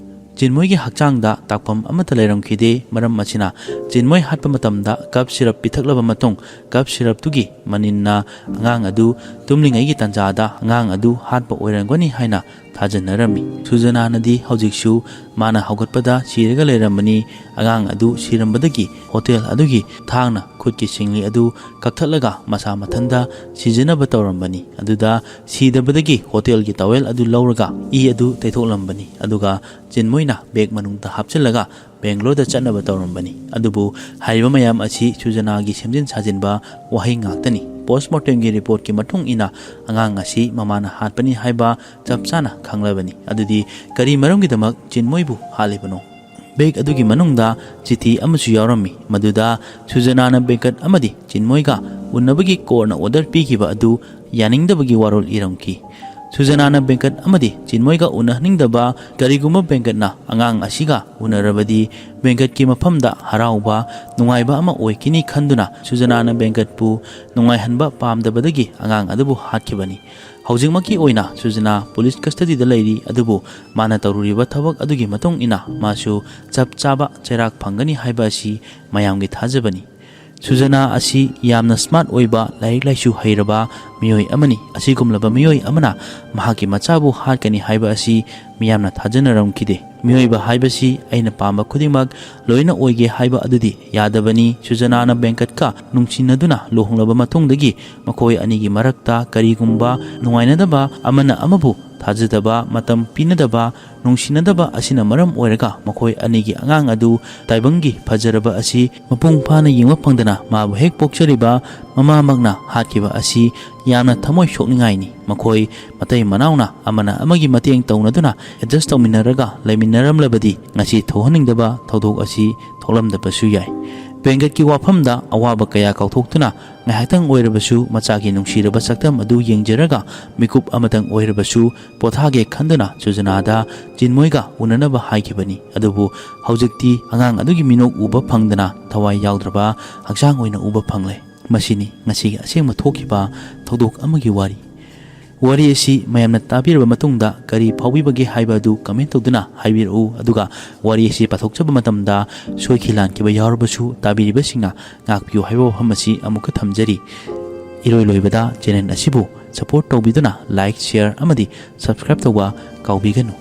ꯆꯤꯟꯃꯣꯏꯒꯤ ꯍꯛꯆꯥꯡꯗ ꯇꯥꯛꯐꯝ ꯑꯃꯠꯇ ꯂꯩꯔꯝꯈꯤꯗꯦ꯫ ꯃꯔꯝ ꯑꯁꯤꯅ ꯆꯤꯟꯃꯣꯏ ꯍꯥꯠꯄ ꯃꯇꯝꯗ cough syrup ꯄꯤꯊꯛꯂꯕ ꯃꯇꯨꯡ, cough syrupꯇꯨꯒꯤ ꯃꯅꯤꯟꯅ ꯑꯉꯥꯡ ꯑꯗꯨ ꯇꯨꯝꯂꯤꯉꯩꯒꯤ ꯇꯥꯟꯖꯥꯗ ꯑꯉꯥꯡ ꯑꯗꯨ ꯍꯥꯠꯄ ꯑꯣꯏꯔꯝꯒꯅꯤ ꯍꯥꯏꯅ ꯊꯥꯖꯅꯔꯝꯃꯤ꯫ ꯁꯨꯖꯅꯥꯅꯗꯤ ꯍꯧꯖꯤꯛꯁꯨ ꯃꯥꯅ ꯍꯧꯒꯠꯄꯗ ꯁꯤꯔꯒ ꯂꯩꯔꯝꯕꯅꯤ꯫ ꯑꯉꯥꯡ ꯑꯗꯨ ꯁꯤꯔꯝꯕꯗꯒꯤ ꯍꯣꯇꯦꯜ ꯑꯗꯨꯒꯤ ꯊꯥꯡꯅ ꯈꯨꯠꯀꯤ ꯁꯤꯡꯂꯤ ꯑꯗꯨ ꯀꯛꯊꯠꯂꯒ ꯃꯁꯥ ꯃꯊꯟꯇ ꯁꯤꯖꯅꯕ ꯇꯧꯔꯝꯕꯅꯤ꯫ ꯑꯗꯨꯗ ꯁꯤꯗꯕꯗꯒꯤ ꯍꯣꯇꯦꯜꯒꯤ towel ꯑꯗꯨ ꯂꯧꯔꯒ ꯏ ꯑꯗꯨ ꯇꯩꯊꯣꯛꯂꯝꯕꯅꯤ꯫ ꯑꯗꯨꯒ ꯆꯤꯟꯃꯣꯏꯅ bag ꯃꯅꯨꯡꯗ ꯍꯥꯞꯆꯤꯜꯂꯒ ꯕꯦꯡꯒ꯭ꯂꯣꯔꯗ ꯆꯠꯅꯕ ꯇꯧꯔꯝꯕꯅꯤ꯫ ꯑꯗꯨꯕꯨ ꯍꯥꯏꯔꯤꯕ ꯃꯌꯥꯝ ꯑꯁꯤ ꯁꯨꯖꯅꯥꯒꯤ ꯁꯦꯝꯖꯤꯟ ꯁꯥꯖꯤꯟꯕ ꯋꯥꯍꯩ ꯉꯥꯛꯇꯅꯤ꯫ Post mortemꯒꯤ reportꯀꯤ ꯃꯇꯨꯡ ꯏꯟꯅ ꯑꯉꯥꯡ ꯑꯁꯤ ꯃꯃꯥꯅ ꯍꯥꯠꯄꯅꯤ ꯍꯥꯏꯕ ꯆꯞ ꯆꯥꯅ ꯈꯪꯂꯕꯅꯤ꯫ ꯑꯗꯨꯗꯤ ꯀꯔꯤ ꯃꯔꯝꯒꯤꯗꯃꯛ ꯆꯤꯟꯃꯣꯏꯕꯨ ꯍꯥꯠꯂꯤꯕꯅꯣ? Bag ꯑꯗꯨꯒꯤ ꯃꯅꯨꯡꯗ ꯆꯤꯊꯤ ꯑꯃꯁꯨ ꯌꯥꯎꯔꯝꯃꯤ, ꯃꯗꯨꯗ ꯁꯨꯖꯅꯥꯅ ꯕꯦꯡꯀꯠ ꯑꯃꯗꯤ ꯆꯤꯟꯃꯣꯏꯒ ꯎꯅꯕꯒꯤ courtꯅ order ꯄꯤꯈꯤꯕ ꯑꯗꯨ ꯌꯥꯅꯤꯡꯗꯕꯒꯤ ꯋꯥꯔꯣꯜ ꯏꯔꯝꯈꯤ꯫ ꯁꯨꯖꯅꯥꯅ ꯕꯦꯡꯀꯠ ꯑꯃꯗꯤ ꯆꯤꯟꯃꯣꯏꯒ ꯎꯅꯍꯟꯅꯤꯡꯗꯕ꯫ ꯀꯔꯤꯒꯨꯝꯕ ꯕꯦꯡꯀꯠꯅ ꯑꯉꯥꯡ ꯑꯁꯤꯒ ꯎꯅꯔꯕꯗꯤ ꯕꯦꯡꯀꯠꯀꯤ ꯃꯐꯝꯗ ꯍꯔꯥꯎꯕ, ꯅꯨꯡꯉꯥꯏꯕ ꯑꯃ ꯑꯣꯏꯈꯤꯅꯤ ꯈꯟꯗꯨꯅ ꯁꯨꯖꯅꯥꯅ ꯕꯦꯡꯀꯠꯄꯨ ꯅꯨꯡꯉꯥꯏꯍꯟꯕ ꯄꯥꯝꯗꯕꯗꯒꯤ ꯑꯉꯥꯡ ꯑꯗꯨꯕꯨ ꯍꯥꯠꯈꯤꯕꯅꯤ꯫ ꯍꯧꯖꯤꯛꯃꯛꯀꯤ ꯑꯣꯏꯅ ꯁꯨꯖꯅꯥ ꯄꯨꯂꯤꯁ ꯀꯁꯇꯗꯤꯗ ꯂꯩꯔꯤ, ꯑꯗꯨꯕꯨ ꯃꯥꯅ ꯇꯧꯔꯨꯔꯤꯕ ꯊꯕꯛ ꯑꯗꯨꯒꯤ ꯃꯇꯨꯡ ꯏꯟꯅ ꯃꯥꯁꯨ ꯆꯞ ꯆꯥꯕ ꯆꯩꯔꯥꯛ ꯐꯪꯒꯅꯤ ꯍꯥꯏꯕ ꯑꯁꯤ ꯃꯌꯥꯝꯒꯤ ꯊꯥꯖꯕꯅꯤ꯫ ꯁꯨꯖꯅꯥ ꯑꯁꯤ ꯌꯥꯝꯅ ꯁ꯭ꯃꯥꯔꯠ ꯑꯣꯏꯕ, ꯂꯥꯏꯔꯤꯛ ꯂꯥꯏꯁꯨ ꯍꯩꯔꯕ ꯃꯤꯑꯣꯏ ꯑꯃꯅꯤ꯫ ꯑꯁꯤꯒꯨꯝꯂꯕ ꯃꯤꯑꯣꯏ ꯑꯃꯅ ꯃꯍꯥꯛꯀꯤ ꯃꯆꯥꯕꯨ ꯍꯥꯠꯀꯅꯤ ꯍꯥꯏꯕ ꯑꯁꯤ ꯃꯤꯌꯥꯝꯅ ꯊꯥꯖꯅꯔꯝꯈꯤꯗꯦ꯫ ꯃꯤꯑꯣꯏꯕ ꯍꯥꯏꯕꯁꯤ ꯑꯩꯅ ꯄꯥꯝꯕ ꯈꯨꯗꯤꯡꯃꯛ ꯂꯣꯏꯅ ꯑꯣꯏꯒꯦ ꯍꯥꯏꯕ ꯑꯗꯨꯗꯤ ꯌꯥꯗꯕꯅꯤ꯫ ꯁꯨꯖꯅꯥꯅ ꯕꯦꯡꯀꯠꯀ ꯅꯨꯡꯁꯤꯅꯗꯨꯅ ꯂꯨꯍꯣꯡꯂꯕ ꯃꯇꯨꯡꯗꯒꯤ ꯃꯈꯣꯏ ꯑꯅꯤꯒꯤ ꯃꯔꯛꯇ ꯀꯔꯤꯒꯨꯝꯕ ꯅꯨꯡꯉꯥꯏꯅꯗꯕ, ꯑꯃꯅ ꯑꯃꯕꯨ ꯊꯥꯖꯗꯕ, ꯃꯇꯝ ꯄꯤꯅꯗꯕ, ꯅꯨꯡꯁꯤꯅꯗꯕ ꯑꯁꯤꯅ ꯃꯔꯝ ꯑꯣꯏꯔꯒ ꯃꯈꯣꯏ ꯑꯅꯤꯒꯤ ꯑꯉꯥꯡ ꯑꯗꯨ ꯇꯥꯏꯕꯪꯒꯤ ꯐꯖꯔꯕ ꯑꯁꯤ ꯃꯄꯨꯡ ꯐꯥꯅ ꯌꯦꯡꯕ ꯐꯪꯗꯅ ꯃꯥꯕꯨ ꯍꯦꯛ ꯄꯣꯛꯆꯔꯤꯕ ꯃꯃꯥꯃꯛꯅ ꯍꯥꯠꯈꯤꯕ ꯑꯁꯤ ꯌꯥꯝꯅ ꯊꯃꯣꯏ ꯁꯣꯛꯅꯤꯡꯉꯥꯏꯅꯤ꯫ ꯃꯈꯣꯏ ꯃꯇꯩ ꯃꯅꯥꯎꯅ ꯑꯃꯅ ꯑꯃꯒꯤ ꯃꯇꯦꯡ ꯇꯧꯅꯗꯨꯅ ꯑꯦꯗꯖꯁ ꯇꯧꯃꯤꯟꯅꯔꯒ ꯂꯩꯃꯤꯟꯅꯔꯝꯂꯕꯗꯤ ꯉꯁꯤ ꯊꯣꯛꯍꯟꯅꯤꯡꯗꯕ ꯊꯧꯗꯣꯛ ꯑꯁꯤ ꯊꯣꯛꯂꯝꯗꯕꯁꯨ ꯌꯥꯏ꯫ ꯕꯦꯡꯀꯠꯀꯤ ꯋꯥꯐꯝꯗ ꯑꯋꯥꯕ ꯀꯌꯥ ꯀꯥꯎꯊꯣꯛꯇꯨꯅ ꯉꯥꯏꯍꯥꯛꯇꯪ ꯑꯣꯏꯔꯕꯁꯨ ꯃꯆꯥꯒꯤ ꯅꯨꯡꯁꯤꯔꯕ ꯁꯛꯇꯝ ꯑꯗꯨ ꯌꯦꯡꯖꯔꯒ ꯃꯤꯀꯨꯞ ꯑꯃꯇꯪ ꯑꯣꯏꯔꯕꯁꯨ ꯄꯣꯊꯥꯒꯦ ꯈꯟꯗꯨꯅ ꯁꯨꯖꯅꯥꯗ ꯆꯤꯟꯃꯣꯏꯒ ꯎꯅꯅꯕ ꯍꯥꯏꯈꯤꯕꯅꯤ꯫ ꯑꯗꯨꯕꯨ ꯍꯧꯖꯤꯛꯇꯤ ꯑꯉꯥꯡ ꯑꯗꯨꯒꯤ ꯃꯤꯅꯣꯛ ꯎꯕ ꯐꯪꯗꯅ ꯊꯋꯥꯏ ꯌꯥꯎꯗ꯭ꯔꯕ ꯍꯛꯆꯥꯡ ꯑꯣꯏꯅ ꯎꯕ ꯐꯪꯂꯦ꯫ ꯃꯁꯤꯅꯤ ꯉꯁꯤꯒꯤ ꯑꯁꯦꯡꯕ ꯊꯣꯛꯈꯤꯕ ꯊꯧꯗꯣꯛ ꯑꯃꯒꯤ ꯋꯥꯔꯤ꯫ ꯋꯥꯔꯤ ꯑꯁꯤ ꯃꯌꯥꯝꯅ ꯇꯥꯕꯤꯔꯕ ꯃꯇꯨꯡꯗ ꯀꯔꯤ ꯐꯥꯎꯕꯤꯕꯒꯦ ꯍꯥꯏꯕ ꯑꯗꯨ ꯀꯃꯦꯟ ꯇꯧꯗꯨꯅ ꯍꯥꯏꯕꯤꯔꯛꯎ꯫ ꯑꯗꯨꯒ ꯋꯥꯔꯤ ꯑꯁꯤ ꯄꯥꯊꯣꯛꯆꯕ ꯃꯇꯝꯗ ꯁꯣꯏꯈꯤ ꯂꯥꯟꯈꯤꯕ ꯌꯥꯎꯔꯕꯁꯨ ꯇꯥꯕꯤꯔꯤꯕꯁꯤꯡꯅ ꯉꯥꯛꯄꯤꯌꯨ ꯍꯥꯏꯕ ꯋꯥꯐꯝ ꯑꯁꯤ ꯑꯃꯨꯛꯀ ꯊꯝꯖꯔꯤ꯫ ꯏꯔꯣꯏ ꯂꯣꯏꯕꯗ ꯆꯦꯅꯦꯜ ꯑꯁꯤꯕꯨ ꯁꯄꯣꯔꯠ ꯇꯧꯕꯤꯗꯨꯅ ꯂꯥꯏꯛ, ꯁꯤꯌꯔ ꯑꯃꯗꯤ ꯁꯕꯁꯀ꯭ꯔꯥꯏꯕ ꯇꯧꯕ ꯀꯥꯎꯕꯤꯒꯅꯨ꯫